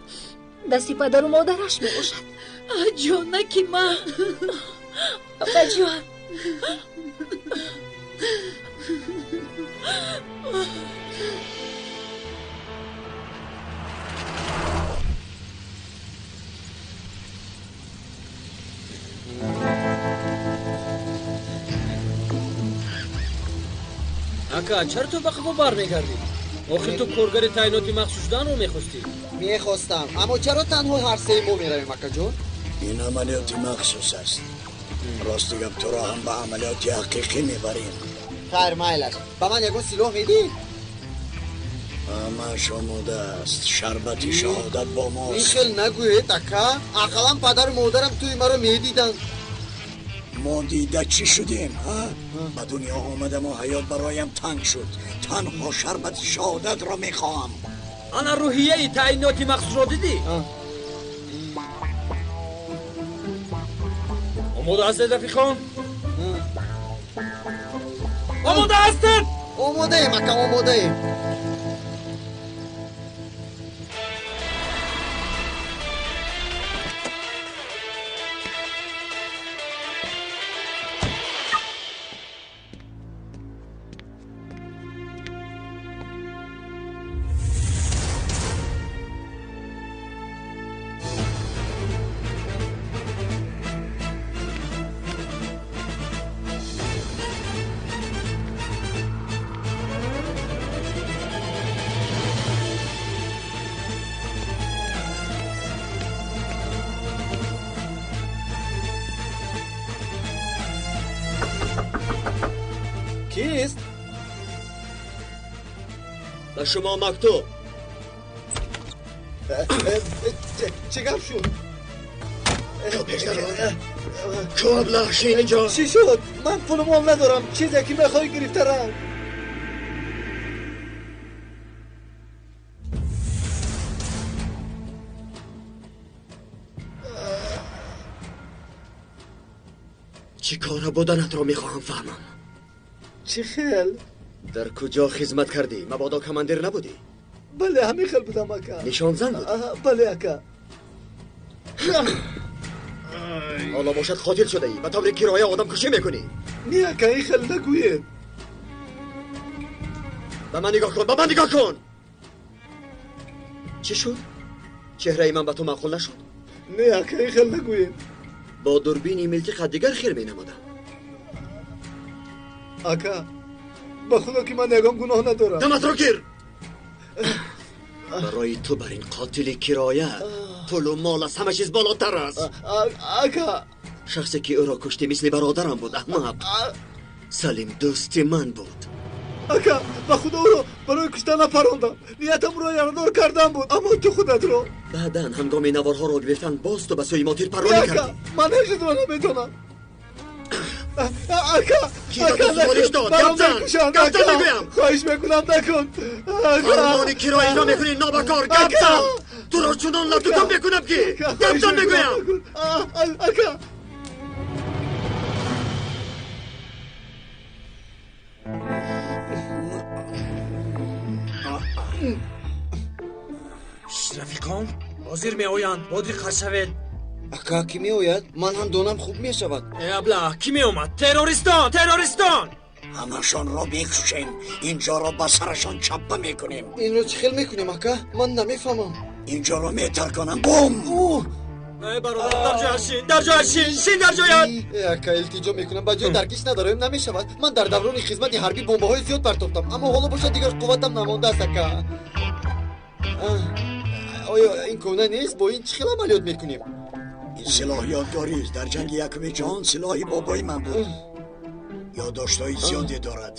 L: дасти падару модараш мебошад.
P: Аҳ, ҷонаки ман.
L: Апаҷон.
I: Ака, чаро ту ба қафо бармегардӣ? Охир ту коргари таъиноти махсус шуданро мехостӣ.
D: Мехостам, аммо чаро танҳо ҳар сеи мо меравем, акаҷон?
A: Ин амалиёти махсус аст. Рости гап, туро ҳам ба амалиёти ҳақиқӣ мебарем.
D: Хайр, майлаш. Ба ман ягон силоҳ медиҳӣ?
A: Ҳамааш омода аст. Шарбати шаҳодат бо мост.
D: Ин хел нагӯед, ака. Ақаллан падару модарам тӯи маро медиданд.
A: Мо дида чӣ шудем, а? Ба дунё омадаму ҳаёт бароям танг шуд. Танҳо шарбати шаҳодатро мехоҳам.
I: Ана рӯҳияи таъиноти махсусро дидӣ? Омода ҳастед, рафиқон? Омода ҳастед?
D: Омодаем, ака, омодаем. Кист?
B: Ба шумо мактуб.
D: Чӣ гап шуд?
J: Ку аблаҳ инҷо?
D: Чӣ шуд? Ман пулу мол надорам. Чизе ки мехоҳӣ гирифта рав.
B: Чӣ кора буданатро мехоҳам фаҳмам.
D: Чӣ хел?
B: Дар куҷо хизмат кардӣ? Мабодо командир набудӣ?
D: Бале, ҳамин хел будам, ака.
B: Нишонзан будӣ?
D: Бале, ака.
B: Ҳоло бошад қотил шудаӣ. Ба таври кироя одамкушӣ мекунӣ.
D: Не, ака, ин хел нагӯед.
B: Ба ман нигоҳ кун, ба ман нигоҳ кун. Чӣ шуд? Чеҳраи ман ба ту маъқул нашуд?
J: Не, ака, ин хел нагӯед.
N: Бо дурбини милтиқа дигар хел менамудам.
J: Ака, ба худо ки ман ягон гуноҳ надорам.
N: Даматро гир! Барои ту бар ин қотили кироя пулу мол аз ҳама чиз болотар аст.
J: Ака,
N: шахсе ки ӯро куштӣ мисли бародарам буд, аҳмақ. Салим дӯсти ман буд.
J: Ака, ба худо ӯро барои куштан напарондам. Ниятам ӯро ярадор кардан буд, аммо ту худатро.
N: Баъдан ҳангоми наворҳоро гирифтан боз ту ба сӯи мо тирпарронӣ кардӣ.
J: Ман ҳеҷ чизро намедонам. Ака,
N: ки ба ту супориш дод? Гап зан! Гап зан мегӯям!
J: Хоҳиш мекунам, накун.
N: Фармони киро иҷро мекунӣ, нобакор! Гап зан! Туро чунон латукум мекунам ки гап зан мегӯям!
J: Ака!
I: Рафиқон, ҳозир меоянд, бо диққат шавед.
D: Ака, кӣ меояд? Ман ҳам донам хуб мешавад.
I: Э, абла, кӣ меомад? Террористон, террористон!
R: Ҳамашонро мекушем, инҷоро ба сарашон чаппа мекунем.
D: Инро чӣ хел мекунем, ака? Ман намефаҳмам.
R: Инҷоро метарконам. Бум!
I: Э, бародар, дар ҷоят шин, дар ҷоят шин, шин дар ҷоят!
D: Э, ака, илтиҷо мекунам, ба ҷои таркиш надорем, намешавад. Ман дар даврони хизмати ҳарбӣ бомбаҳои зиёд партофтам, аммо ҳоло бошад дигар қувватам намондааст, ака. Оё ин кӯҳна нест? Бо ин чӣ хел амалиёт мекунем?
R: Ин силоҳ ёдгорист. Дар ҷанги якуми ҷаҳон силоҳи бобои ман буд. Ёддоштҳои зиёде дорад.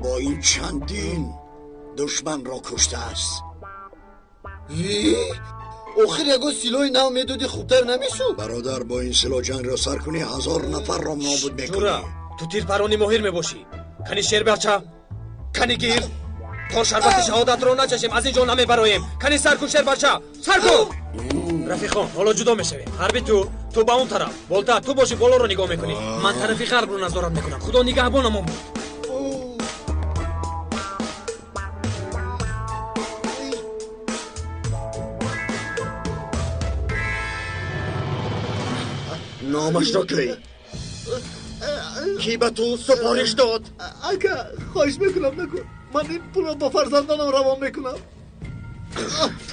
R: Бо ин чандин душманро куштааст.
D: Охир ягон силоҳи нав медодӣ, хубтар намешуд?
R: Бародар, бо ин силоҳ ҷангро сар кунӣ, 1000 нафарро нобуд мекунӣ.
I: Ҷура, ту тирпарони моҳир мебошӣ. Кани шербача, кани гир. То шарбати шаҳодатро начашем, аз ин ҷо намебароем. Кани сар кун, шербача, сар кун! Рафиқон, ҳоло ҷудо мешавем. Ҳарби ту ба он тараф. Болта, ту боши болоро нигоҳ мекунӣ. Ман тарафи ғарбро назорат мекунам. Худо нигаҳбонамон буд.
N: Номашро кӣ? Кӣ ба ту супориш дод?
J: Ака, хоҳиш мекунам, накун. Ман ин пулро ба фарзандонам равон мекунам.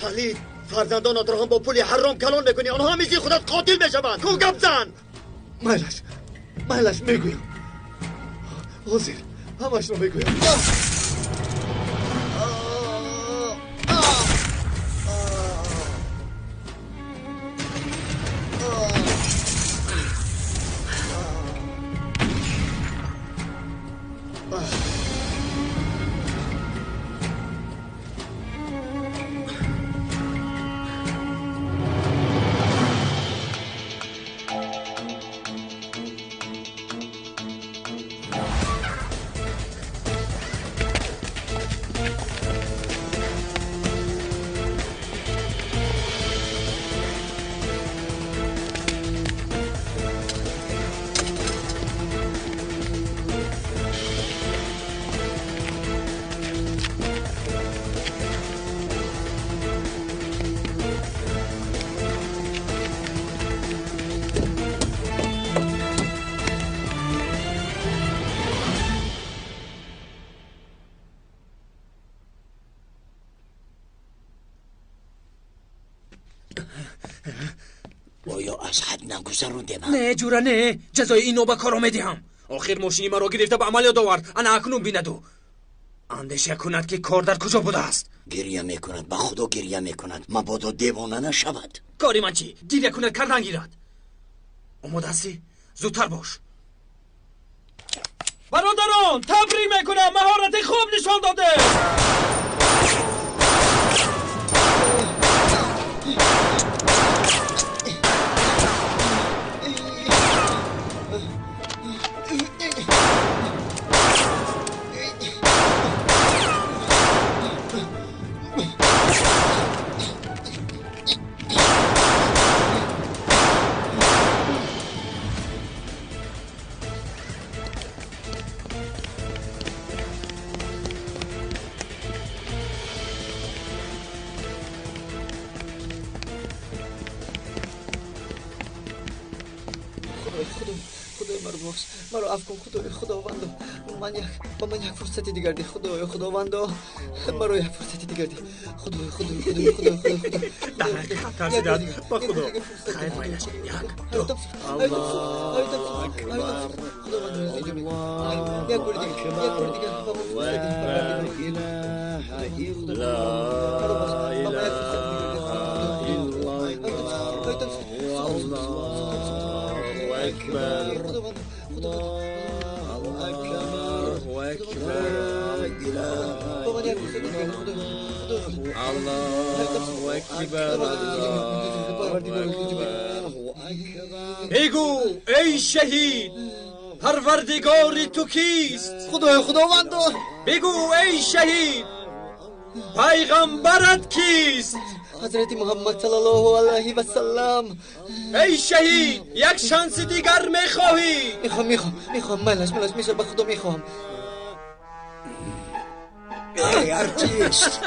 N: Палид, фарзандонатро ҳам бо пули ҳаром калон мекунӣ. Онҳо ҳам мисли худат қотил мешаванд. Ку гап зан!
J: Майлаш, майлаш, мегӯям. Ҳозир ҳамашро мегӯям.
R: Оё аз ҳад нагузарондем?
I: Не, ҷура, не. Ҷазои ин нобакорро медиҳам. Охир мошини маро гирифта ба амалиёт овард. Ана акнун бинаду. Андеша кунад ки кор дар куҷо будааст.
R: Гиря мекунад, ба худо гиря мекунад. Мабодо девона нашавад.
I: Кори ман чӣ? Гиря кунад, кардан гирад. Омода ҳастӣ? Зудтар бош. Бародарон, табрик мекунам, маҳорати хуб нишон додед.
D: Маро бубахш, маро афв кун, Худоё, Худовандо. Ба ман як фурсати дигар деҳ, Худоё, Худовандо. Маро як фурсати дигар деҳ. Худоё, Худоё, Худоё, Худоё, Худоё.
I: Дар ҳақиқат тарсидааст, ба Худо. Хайр, майлаш. Як, ду.
A: Аллоҳу акбар.
D: Худовандо, як бори дигар, як бори дигар ба ман фурсат деҳ.
A: Ла илаҳа иллаллоҳ. Аллоҳу акбар. Аллоҳу акбар. Аллоҳу акбар.
I: بگو ای شهید، پروردگار تو کیست؟
D: خدای خداوندو.
I: بگو ای شهید، پیغمبرت کیست؟
D: حضرت محمد صلی الله علیه و سلم.
I: ای شهید، یک شانس دیگر میخواهی؟
D: میخوام، میخوام، میخوام. ملش، ملش میشه، به خدا میخوام.
R: ای ارتیست،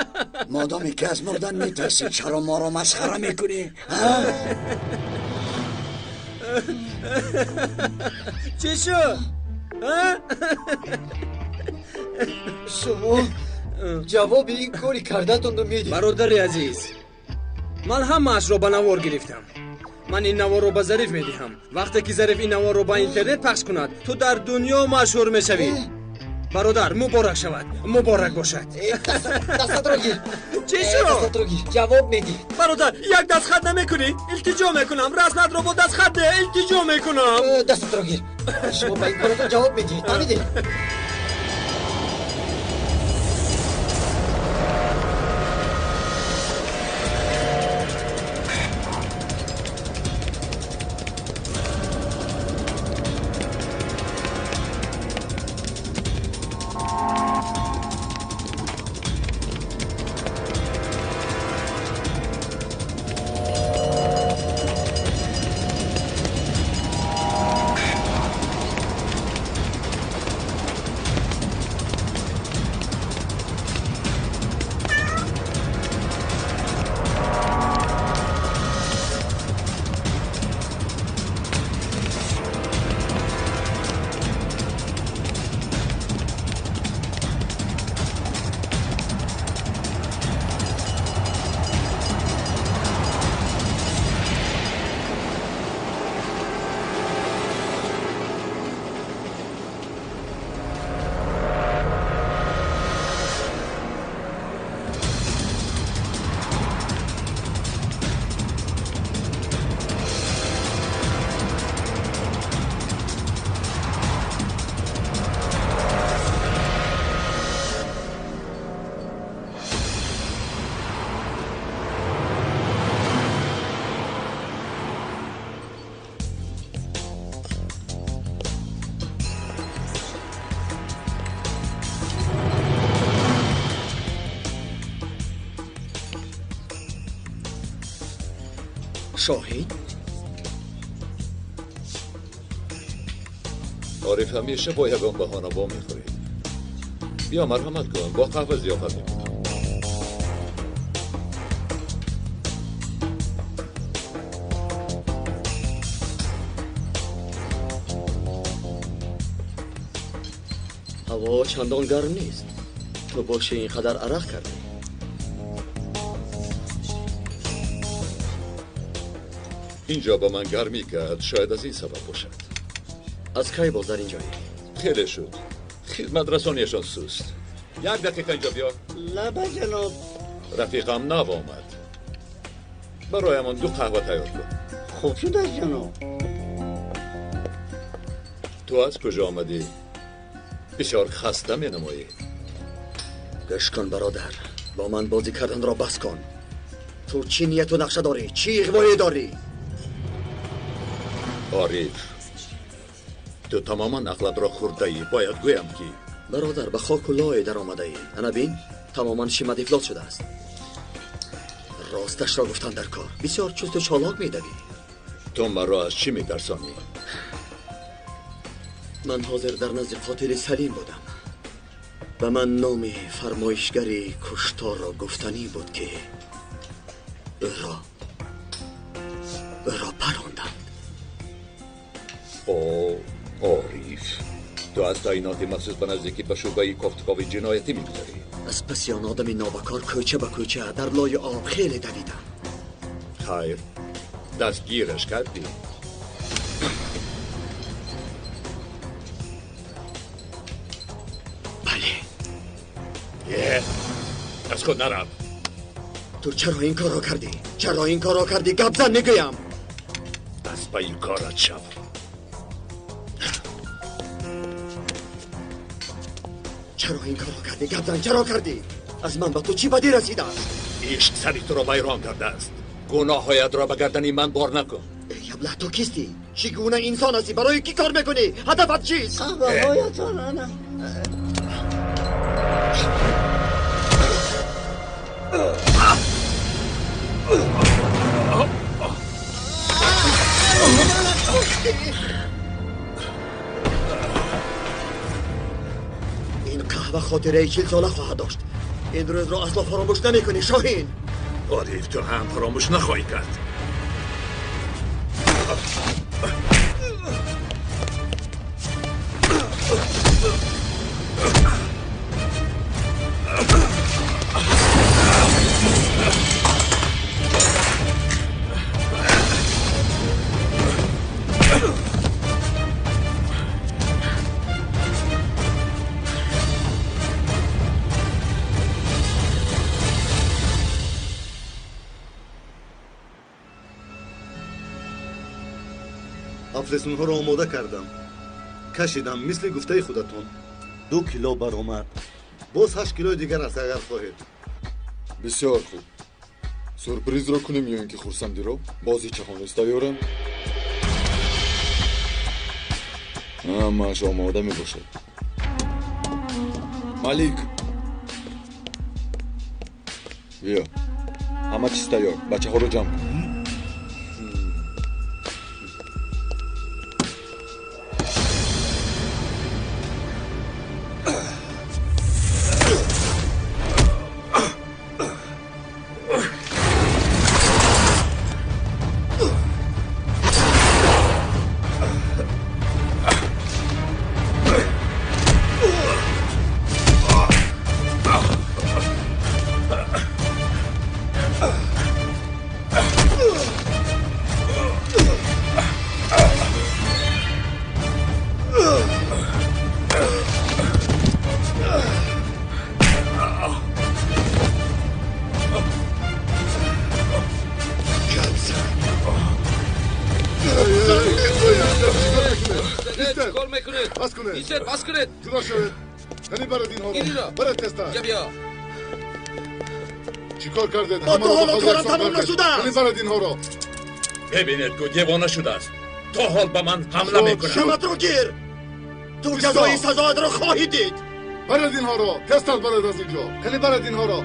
R: مادامی که از مردن میترسی چرا ما را مسخره میکنی؟
I: چی شد؟
D: شما جواب این کاری کردتون رو میدید.
I: برادر عزیز، من همه‌اش را به نوار گرفتم. من این نوار رو به ظریف میدهم. وقتی که ظریف این نوار رو به اینترنت پخش کند، تو در دنیا مشهور میشوی. برادر، مبارک شود، مبارک باشد.
D: دستت رو گیر.
I: چی شد؟
D: دستت رو گیر. جواب میدی.
I: برادر، یک دست خط نمیکنی؟ التجا میکنم. رسمت رو با دست خط ده. التجا میکنم.
D: دستت رو گیر. شما با این کارتون جواب میدی. فهمیدی؟
N: شاهین؟
F: عارف همیشه با یگان بهانه وا میخوری. بیا مرحمت کن، با قهوه ضیافت میکنم.
N: هوا چندان گرم نیست. تو باشه اینقدر عرق کردی.
F: اینجا با من گرمی کرد، شاید از این سبب باشد.
N: از کی باز در اینجایی؟
F: خیلی شد. خدمت رسانیشان سست. یک دقیقه اینجا بیا.
N: لبه جناب.
F: رفیقم نو آمد. برایمان 2 قهوه تیار کن.
N: خوب شد از جناب.
F: تو از کجا آمدی؟ بسیار خسته می نمایی.
N: گوش کن برادر، با من بازی کردن را بس کن. تو چی نیت و نقشه داری؟ چی اغوایی داری؟
F: عارف، تو تماما عقلت را خورده ای. باید گویم که
N: برادر به خاک و لای در آمده ای. انا بین تماما شیمت افلاس شده است. راستش را گفتن در کار. بسیار چست و چالاک می دوی.
F: تو مرا از چی می ترسانی؟
N: من حاضر در نزد قاتل سلیم بودم. به من نام فرمایشگری کشتار را گفتنی بود که او را پراندند.
F: او
S: Ту аз таъиноти махсус ба наздикӣ ба шӯъбаи кофтукови ҷиноятӣ мегузарӣ.
N: Аз паси он одами нобакор кӯча ба кӯча дар лои об хеле давидам.
S: Хайр, дастгираш кардӣ?
N: Бале.
S: Аз худ нарав.
N: Ту чаро ин корро кардӣ? Чаро ин корро кардӣ? Гап зан мегӯям.
S: Аз пайи корат шав.
N: Чаро ин корро кардӣ? Гап зан, чаро кардӣ? Аз ман ба ту чӣ бадӣ расидааст?
S: Ишқ сари туро вайрон кардааст. Гуноҳҳоятро ба гардани ман бор накун.
N: Эй аблаҳ, ту кистӣ? Чӣ гуна инсон ҳастӣ? Барои кӣ кор мекунӣ? Ҳадафат чист?
O: Қаҳваҳоятон ана.
N: Ин қаҳва хотираи 40 сола хоҳад дошт. Ин рӯзро асло фаромӯш намекунӣ, Шоҳин.
S: Ориф, ту ҳам фаромӯш нахоҳӣ кард.
M: Афлесунҳоро омода кардам, кашидам, мисли гуфтаи худатон. 2 кило баромад, боз 8 килои дигар аст агар хоҳед.
D: Бисёр хуб. Сюрпризро кунем ё ин ки хурсандиро? Бозичаҳо низ тайёранд? Ҳамааш омода мебошад. Малик, биё, ҳама чиз тайёр, бачаҳоро ҷамъ кун.
I: بس کنید.
H: جدا شوید. یعنی برد اینها رو. برد تستر.
I: بیا.
H: چیکار کردید؟
N: با تو حالا کارم تمام نشده است.
H: یعنی برد اینها رو.
S: ببینید که دیوانه شده است. تا حال به من حمله میکند.
N: شمت رو گیر. تو جزای سزایت رو خواهی دید.
H: برد اینها رو. تستر برد از اینجا. یعنی برد اینها رو.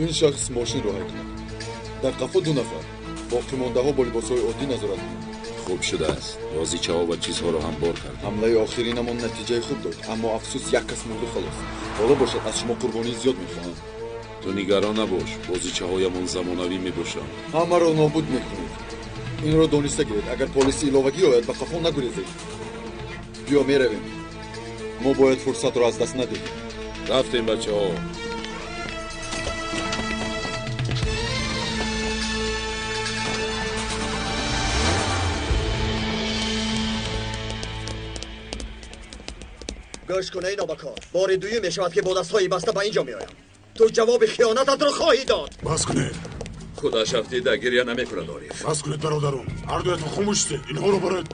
D: Ин шахс мошинро ҳай кунад. Дар қафо 2 нафар, боқимондаҳо бо либосҳои оддӣ назорат мекунанд.
F: Хуб шудааст. Бозичаҳо ва чизҳоро ҳам бор кардем.
D: Ҳамлаи охиринамон натиҷаи хуб дод, аммо афсӯс як кас мурду халос. Ҳоло бошад аз шумо қурбонии зиёд мехоҳам.
F: Ту нигарон набош, бозичаҳоямон замонавӣ мебошанд.
D: Ҳамаро нобуд мекунед. Инро дониста гиред, агар полиси иловагӣ ояд, ба қафо нагурезед. Биё меравем. Мо бояд фурсатро аз даст надиҳем.
F: Рафтем, бачаҳо.
N: Гӯш кун эй нобакор, бори дуюм мешавад ки бо дастҳои баста ба инҷо меоям. Ту ҷавоби хиёнататро хоҳӣ дод.
H: Бас кунед.
S: Худаш афтида гиря намекунад, Ориф.
H: Бас кунед, бародарон. Ҳардуятон хомӯш шудед. Инҳоро баред.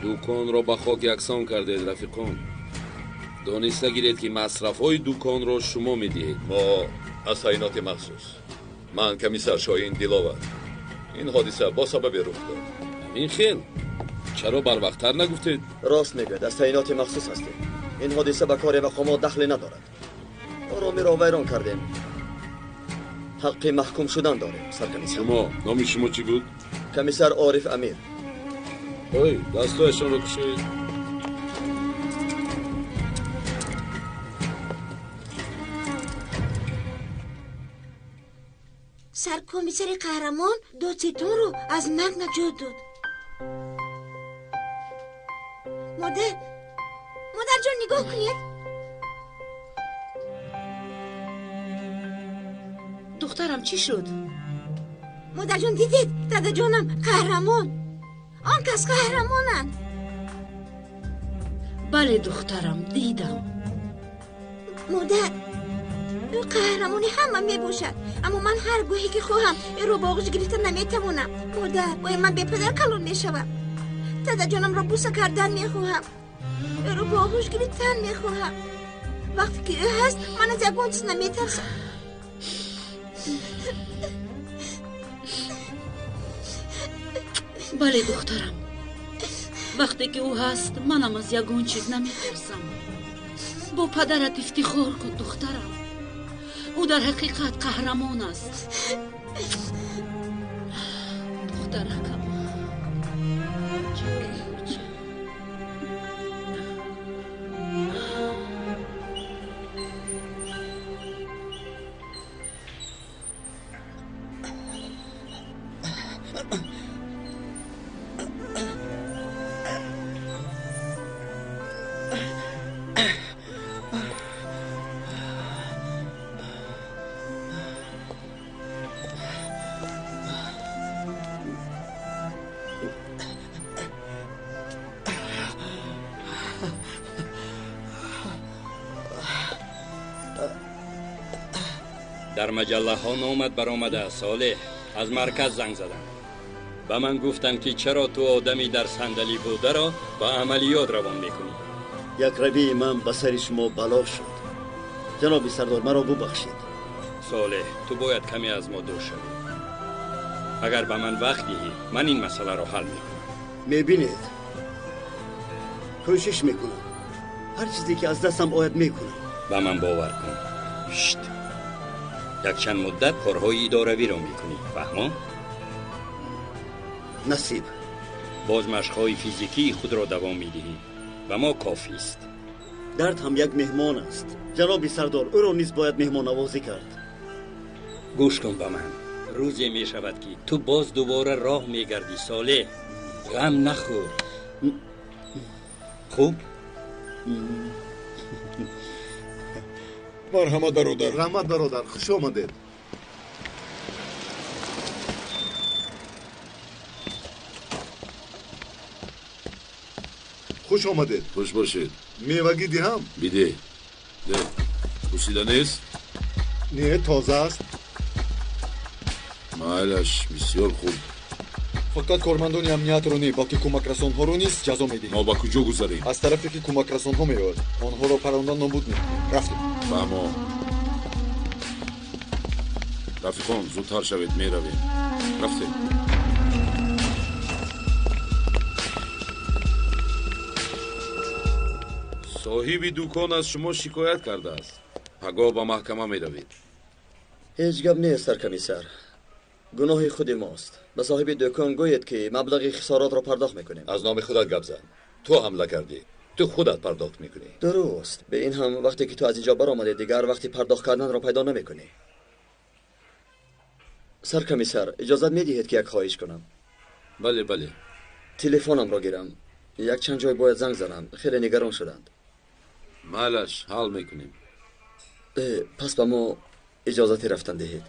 F: Дуконро ба хок яксон кардед, рафиқон. Дониста гиред ки масрафҳои дуконро шумо медиҳед.
S: Мо аз таъиноти махсус. Ман комиссар Шоҳин Диловар. Ин ҳодиса бо сабаби рух дод.
F: Ҳамин хел. Чаро барвақттар нагуфтед?
N: Рост мегӯяд, аз таъиноти махсус ҳастем. Ин ҳодиса ба кори мақомот дахле надорад. Оромиро вайрон кардем. Ҳаққи маҳкум шудан дорем, саркомиссар.
F: Шумо, номи шумо чӣ буд?
N: Комиссар Ориф Амир.
F: Ой, дастҳояшонро кушоед.
C: Саркомиссари қаҳрамон додситонро аз марг наҷот дод. Модар, модарҷон, нигоҳ кунед.
P: Духтарам, чӣ шуд?
C: Модарҷон, дидед? Дадаҷонам қаҳрамон. Он кас қаҳрамонанд.
P: Бале, духтарам, дидам.
C: Модар, ӯ қаҳрамони ҳама мебошад, аммо ман ҳар гоҳе ки хоҳам ӯро ба оғӯш гирифта наметавонам. Модар, оё ман бепадар калон мешавам? Дадаҷонамро буса кардан мехоҳам, ӯро ба оғӯш гирифтан мехоҳам. Вақте ки ӯ ҳаст, ман аз ягон чиз наметарсам.
P: Бале, духтарам, вақте ки ӯ ҳаст, манам аз ягон чиз наметарсам. Бо падарат ифтихор кун, духтарам. Ӯ дар ҳақиқат қаҳрамон аст. Духтаракам.
E: Дар маҷаллаҳо номат баромада, Солеҳ. Аз марказ занг заданд. Ба ман гуфтанд, ки чаро ту одами дар сандалӣ бударо ба амалиёт равон мекунӣ.
N: Як равии ман ба сари шумо бало шуд. Ҷаноби сардор, маро бубахшед.
E: Солеҳ, ту бояд каме аз мо дур шавӣ. Агар ба ман вақт диҳӣ, ман ин масъаларо ҳал мекунам.
N: Мебинед, кӯшиш мекунам. Ҳар чизе ки аз дастам ояд мекунам.
E: Ба ман бовар кун. Шт. Якчанд муддат корҳои идоравиро мекунӣ, фаҳмо?
N: Насиб.
E: Боз машқҳои физикии худро давом медиҳӣ. Ба мо кофист.
N: Дард ҳам як меҳмон аст. Ҷаноби сардор, ӯро низ бояд меҳмоннавозӣ кард.
E: Гӯш кун ба ман. Рӯзе мешавад, ки ту боз дубора роҳ мегардӣ, Солеҳ. Ғам нахӯр. Хуб?
H: Марҳамат, бародар.
M: Раҳмат, бародар, хуш омадед. Хуш омадед.
S: Хуш бошед.
M: Мевагӣ диҳам?
S: Бидеҳ. Де, пӯсида нест?
M: Не, тоза аст.
S: Майлаш, бисёр хуб.
D: Фақат кормандони амниятро не, балки кӯмакрасонҳоро низ ҷазо медиҳем.
S: Мо ба куҷо гузарем?
D: Аз тарафе ки кӯмакрасонҳо меояд, онҳоро парондан нобуд мекунем. Рафтем.
S: Фаҳмо. Рафиқон, зудтар шавед, меравем. Рафтем. Соҳиби дукон аз шумо шикоят кардааст. Пагоҳ ба маҳкама меравед.
B: Ҳеҷ гап нест, саркомиссар. Гуноҳи худи мост. Ба соҳиби дукон гӯед, ки маблағи хисоротро пардохт мекунем.
S: Аз номи худат гап зан. Ту ҳамла кардӣ. Ту худат пардохт мекунӣ.
B: Дуруст. Бе ин ҳам вақте ки ту аз инҷо баромадӣ, дигар вақти пардохт карданро пайдо намекунӣ. Саркомиссар, иҷозат медиҳед, ки як хоҳиш кунам?
S: Бале, бале.
B: Телефонамро гирам. Якчанд ҷой бояд занг занам. Хеле нигарон шуданд.
S: Майлаш, ҳал мекунем.
B: Пас ба мо иҷозати рафтан диҳед.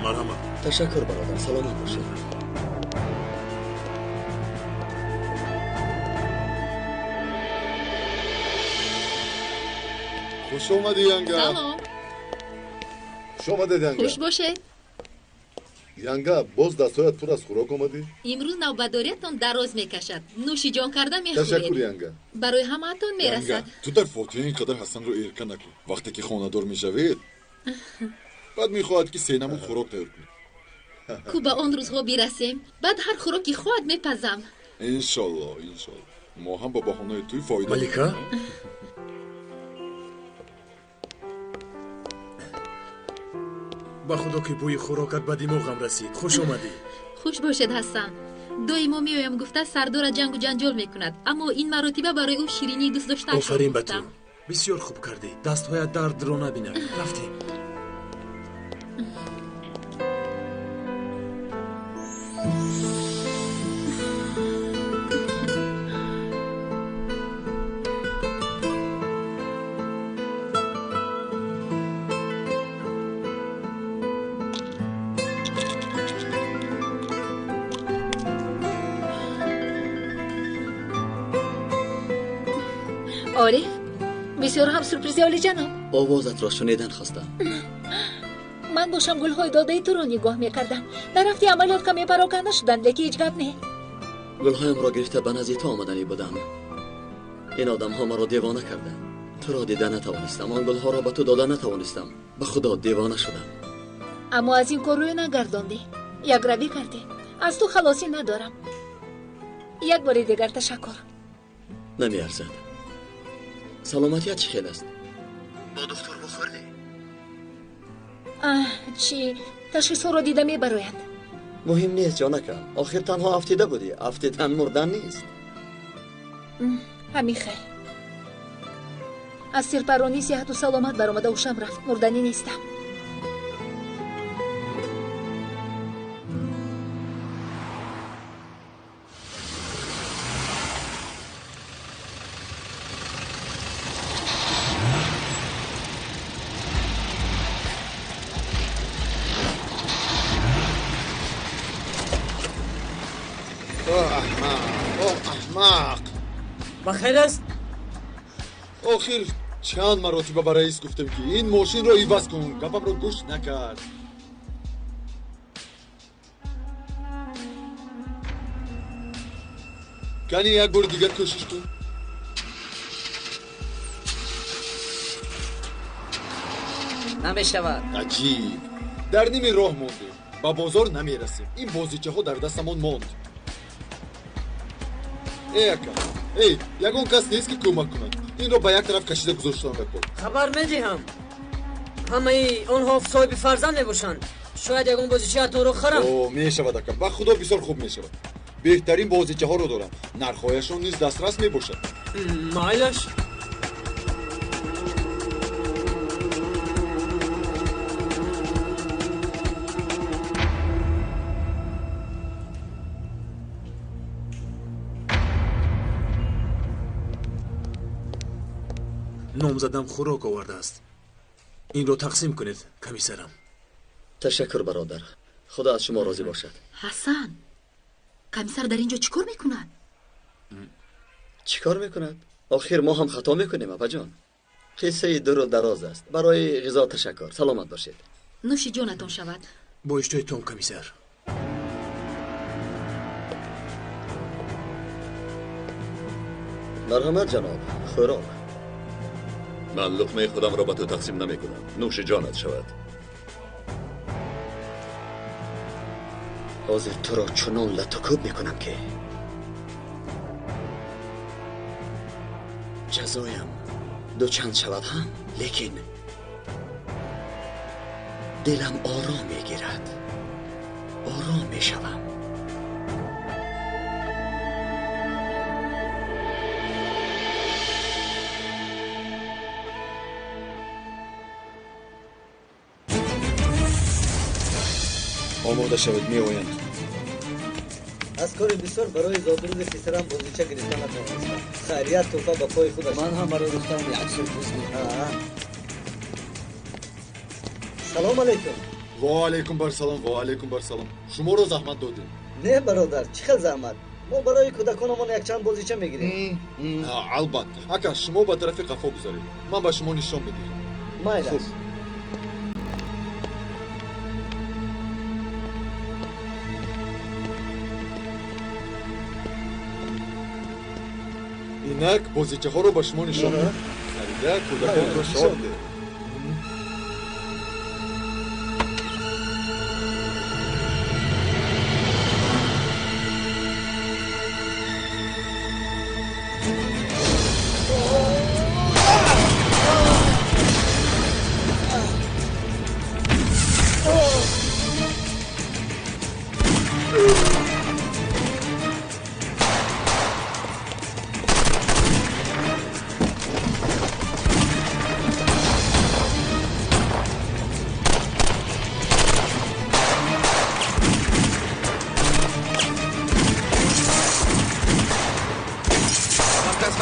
H: Марҳамат.
B: Ташаккур, бародар, саломат бошед.
H: Хуш омадӣ, янга.
L: Салом.
M: Хуш омадед, янга.
L: Хуш бошед.
M: Янга, боз дастҳоят пур аз хӯрок омадӣ?
L: Имрӯз навбатдориятон дароз мекашад. Нӯши ҷон карда мехӯред.
H: Ташаккур, янга.
L: Барои ҳамаатон мерасад.
H: Янга, ту дар фотиҳа ин қадар Ҳасанро эрка накун. Вақте ки хонадор мешавед, баъд мехоҳад, ки се намуд хӯрок тайёр кунед.
L: Ку ба он рӯзҳо бирасем, баъд ҳар хӯроки хоҳад мепазам.
H: Иншолло, иншолло. Мо ҳам ба баҳонаи туй фоида.
B: Малика?
I: Ба худо ки бӯи хӯрокат ба димоғам расид. Хуш омадӣ.
T: Хуш бошед, Ҳасан. Доимо меоям гуфта сардора ҷангу ҷанҷол мекунад, аммо ин маротиба барои ӯ ширинии дӯст доштаашро
I: Офарин ба ту.
T: пухтам.
I: Бисёр хуб кардӣ. Дастҳоят дардро набинад. Рафтем.
L: Ориф, бисёр ҳам сюрпризи олиҷаноб.
B: Овозатро шунидан хостам.
L: Ман бошам гулҳои додаи туро нигоҳ мекардам. Дар рафти амалиёт каме пароканда шуданд, лекин ҳеҷ гап не.
B: Гулҳоямро гирифта ба назди ту омаданӣ будам. Ин одамҳо маро девона карданд. Туро дида натавонистам, он гулҳоро ба ту дода натавонистам. Ба худо девона шудам.
L: Аммо аз ин кор рӯй нагардондӣ. Якравӣ кардӣ. Аз ту халосӣ надорам. Як бори дигар ташаккур.
B: Намеарзад. Саломатият чӣ хел аст? Бо духтур бухӯрдӣ?
L: Аҳ, чӣ ташхисҳоро дида мебароянд.
B: Муҳим нест, ҷонакам. Охир танҳо афтида будӣ. Афтидан мурдан нест.
L: Ҳамин хел. Аз сирпаронӣ сиҳату саломат баромада ҳушам рафт. Мурданӣ нестам.
H: О, аҳмақ, о, аҳмақ!
O: Ба хайр аст?
H: Охир чанд маротиба ба раис гуфтем, ки ин мошинро иваз кун, гапамро гӯш накард. Кани як бори дигар кӯшиш кун.
O: Намешавад.
H: Аҷиб, дар ними роҳ мондем, ба бозор намерасем. Ин бозичаҳо дар дастамон монд. Эй, ака, эй, ягон кас нест, ки кӯмак кунад? Инро ба як тараф кашида гузоштан бекор.
O: Хабар медиҳам. Ҳамаи онҳо соҳиби фарзанд мебошанд. Шояд ягон бозичаатонро харам.
H: О, мешавад, ака, ба худо бисёр хуб мешавад. Беҳтарин бозичаҳоро дорам, нархҳояшон низ дастрас мебошад.
O: Майлаш.
I: Номзадам хӯрок овардааст. Инро тақсим кунед, комиссарам.
B: Ташаккур, бародар. Худо аз шумо розӣ бошад.
T: Ҳасан, комиссар дар ин ҷо чӣ кор мекунад?
B: Чӣ кор мекунад? Охир мо ҳам хато мекунем, апаҷон. Қиссаи дуру дароз аст. Барои ғизо ташаккур. Саломат бошед.
T: Нӯши ҷонатон шавад.
I: Бо иштиҳои том, комиссар.
B: Марҳамат, ҷаноб, хӯрок.
S: Ман луқмаи худамро ба ту тақсим намекунам. Нӯши ҷонат шавад.
N: Ҳозир туро чунон латукӯб мекунам, ки ҷазоям дучанд шавад ҳам, лекин дилам ором мегирад, ором мешавам.
H: Омода шавед, меоянд.
J: Аз кори бисёр барои зодрӯзи писарам бозича гирифта натавонистам. Хайрият, тӯҳфа ба пои худаш.
A: Ман ҳам барои духтарам як сюрприз мекунам.
J: Салом алейкум.
H: Ва алейкум барсалом, ва алейкум барсалом. Шуморо заҳмат додем.
J: Не, бародар, чӣ хел заҳмат? Мо барои кӯдаконамон якчанд бозича мегирем.
H: Албатта, ака, шумо ба тарафи қафо гузаред, ман ба шумо нишон медиҳам.
J: Майлаш.
H: Инак бозичаҳоро ба шумо нишон медиҳам. Харида кӯдаконро шод деҳ.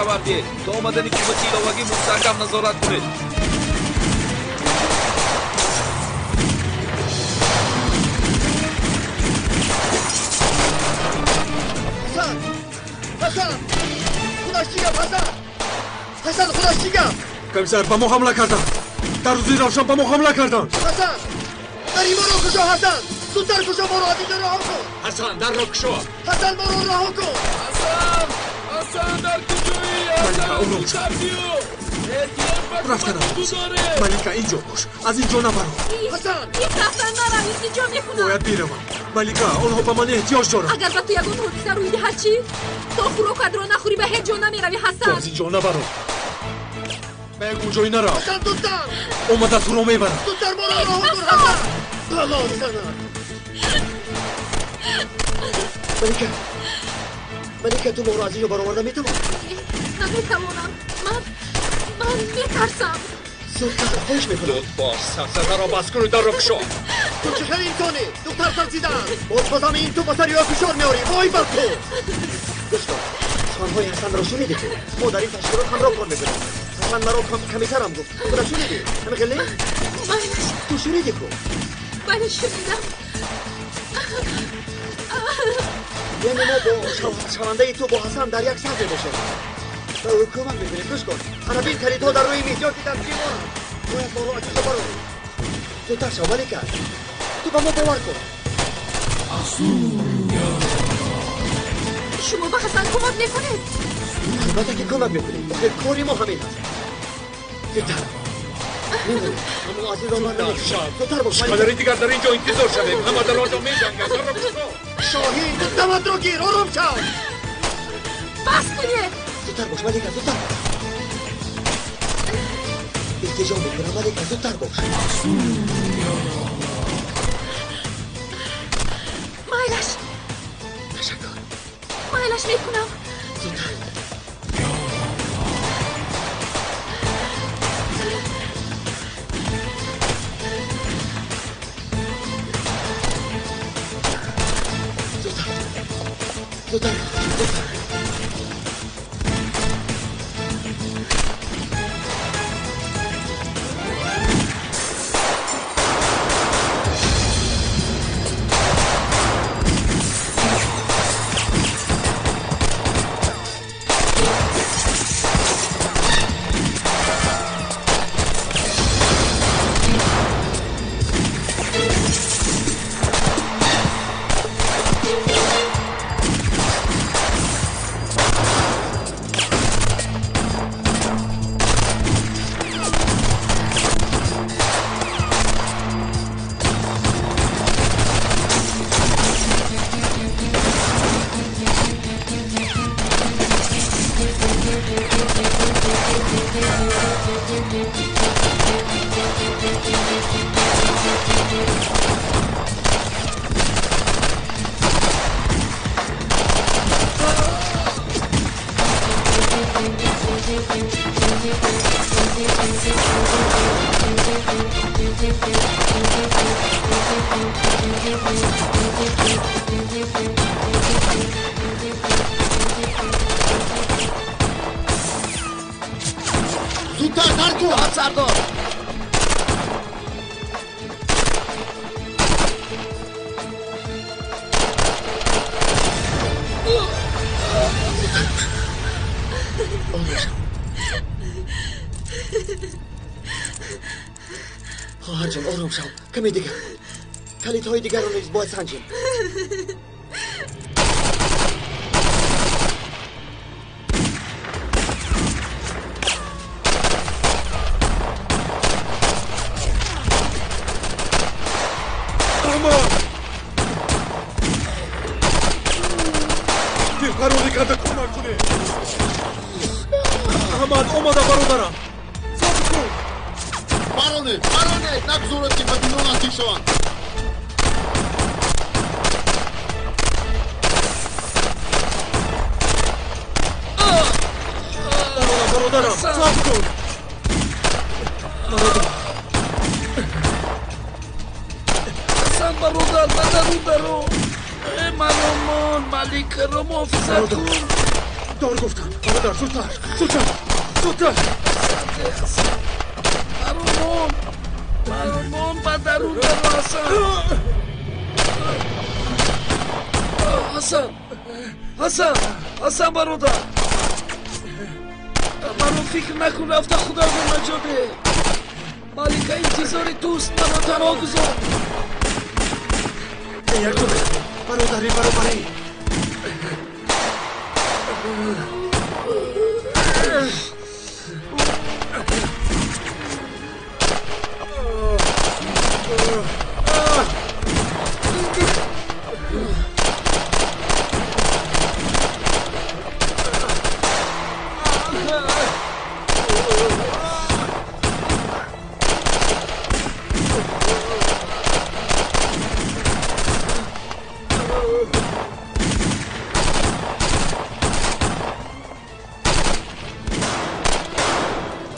U: Хабар диҳед. То омадани кӯмаки иловагӣ мустаҳкам назорат кунед.
J: Ҳасан! Ҳасан! Худаш чӣ гап, Ҳасан? Ҳасан, худаш чӣ гап?
I: Комиссар, ба мо ҳамла карданд. Дар рӯзи равшан ба мо ҳамла карданд.
J: Ҳасан! Дари моро кушо, Ҳасан! Зудтар кушо, моро аз инҷо раҳо кун!
U: Ҳасан, дарро кушо!
J: Ҳасан, моро раҳо кун!
U: Ҳасан! Ҳасан, дар куҷоӣ?
I: Малика, ором шав. Рафтанам. Малика, инҷо бош. Аз инҷо набаро.
J: Ҳасан!
L: Ҳасан, нарав, интиҷо мекунам.
I: Бояд биравам. Малика, онҳо ба ман эҳтиёҷ доранд.
L: Агар ба ту ягон ҳодиса рӯй диҳад чӣ? То хӯрокатро нахӯрӣ ба ҳеҷ ҷо намеравӣ, Ҳасан.
I: Ту аз инҷо набаро. Ба ягон ҷой нарав.
J: Ҳасан, зудтар!
I: Омада туро мебарам.
J: Зудтар моро раҳо кун, Ҳасан! Бало занад. Малика, Малика, ту моро аз инҷо бароварда метавонӣ?
L: Наметавонам. Ман метарсам.
J: Зудтар, хоҳиш мекунам.
U: Зуд бош, сафсатаро бас куну дарро кушо.
J: Ту чӣ хел инсонӣ? Духтар тарсидааст. Боз ба замин ту ба сари ӯ фишор меорӣ. Вой бар ту! Гӯш кун, суханҳои Ҳасанро шунидӣ ту? Мо дар ин ташкилот ҳамроҳ кор мекунем. Ҳасан маро комиссарам гуфт. Ту шунидӣ? Ҳамин хел не? Ту шунидӣ ку?
L: Бале, шунидам.
J: Яъне мо бо шавандаи ту бо Ҳасан дар як саф мебошем. Ба ӯ кӯмак мекунем. Гӯш кун, ана бин калидҳо дар рӯи миз ё ки дар ҷивонанд. Бояд моро аз инҷо барорӣ. Зудтар шав, Малика. Ту ба мо бовар кун.
L: Шумо ба Ҳасан кӯмак мекунед?
J: Албатта ки кӯмак мекунем. Охир кори мо ҳамин аст. Зудтар. Мемонем. Аммо аз ин роҳ намекушам. Зудтар бош.
U: Чӣ дигар дар ин ҷо интизор шавем? Ҳама дар он ҷо меҷанганд. Дарро кушо.
J: Шоҳин, ту даматро гир, ором шав.
L: Бас кунед.
J: Зудтар бош, Малика, зудтар. Илтиҷо мекунам, Малика, зудтар бош.
L: Майлаш.
J: Ташаккур.
L: Майлаш мекунам.
J: Зудтар. Зудтар, зудтар.
H: Зудтар дар кун!
U: Сардор!
J: Хоҳарҷон, ором шав. Каме дигар. Калидҳои дигарро низ бояд санҷем.
I: Аҳмад! Тирпаронӣ карда кӯмак кунед. Аҳмад, омада бародарам. Сабр кун.
H: Баронед, баронед, нагузоред ки ба бино наздик шаванд.
I: Бародарам, сабр кун.
U: Ҳасан бародар, ба дарун даро. Э, маромон, Маликаро муҳофизат кун.
K: Дор гуфтам. Бародар, зудтар, зудтар, зудтар.
V: Баромон, баромон, ба дарун даро, Ҳасан. Ҳасан, Ҳасан, Ҳасан бародар. Маро фикр накун, рафта худатро наҷот деҳ. Малика интизори туст, маро танҳо гузор.
J: Як бародари баробарӣ.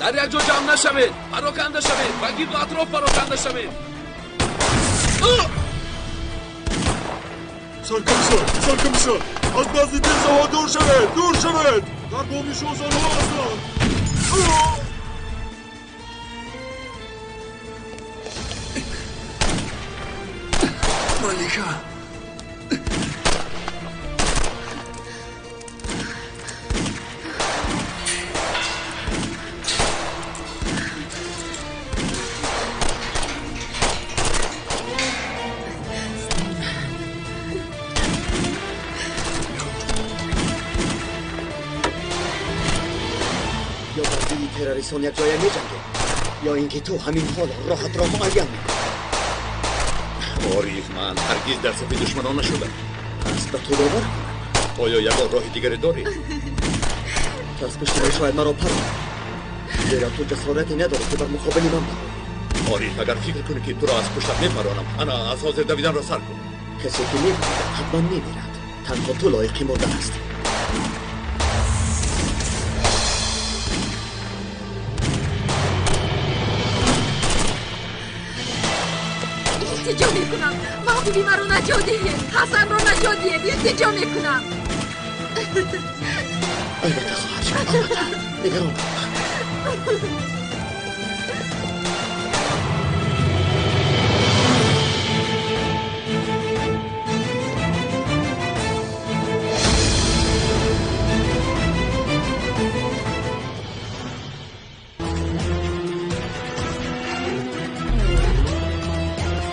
V: Дар як ҷо ҷамъ нашавед, пароканда шавед, ба гирду атроф пароканда шавед.
H: Саркомиссар, саркомиссар, аз назди тирзаҳо дур шавед, дур шавед! Дар боми шозанҳо ҳастанд.
K: Малика.
N: Ё бар зидди террористон якҷоя меҷангем, ё ин ки ту ҳамин ҳол роҳатро муайян мекунӣ.
S: Ориф, ман ҳаргиз дар сафи душманон нашудам.
N: Пас ба ту бовар кунам?
S: Оё ягон роҳи дигаре дорӣ?
N: Ту аз пушти ман шояд маро паронӣ, зеро ту ҷасорате надорӣ ки бар муқобили ман бароӣ.
S: Ориф, агар фикр кунӣ ки туро аз пуштат мепаронам, ана аз ҳозир давиданро сар кун.
N: Касе ки мепарад ҳатман мемирад. Танҳо ту лоиқи мурдан ҳастӣ.
T: Илтиҷо мекунам, маҳбуби маро наҷот диҳед, Ҳасанро наҷот диҳед, илтиҷо мекунам.
N: Албатта, хоҳарҷон, албатта, нигарон набош.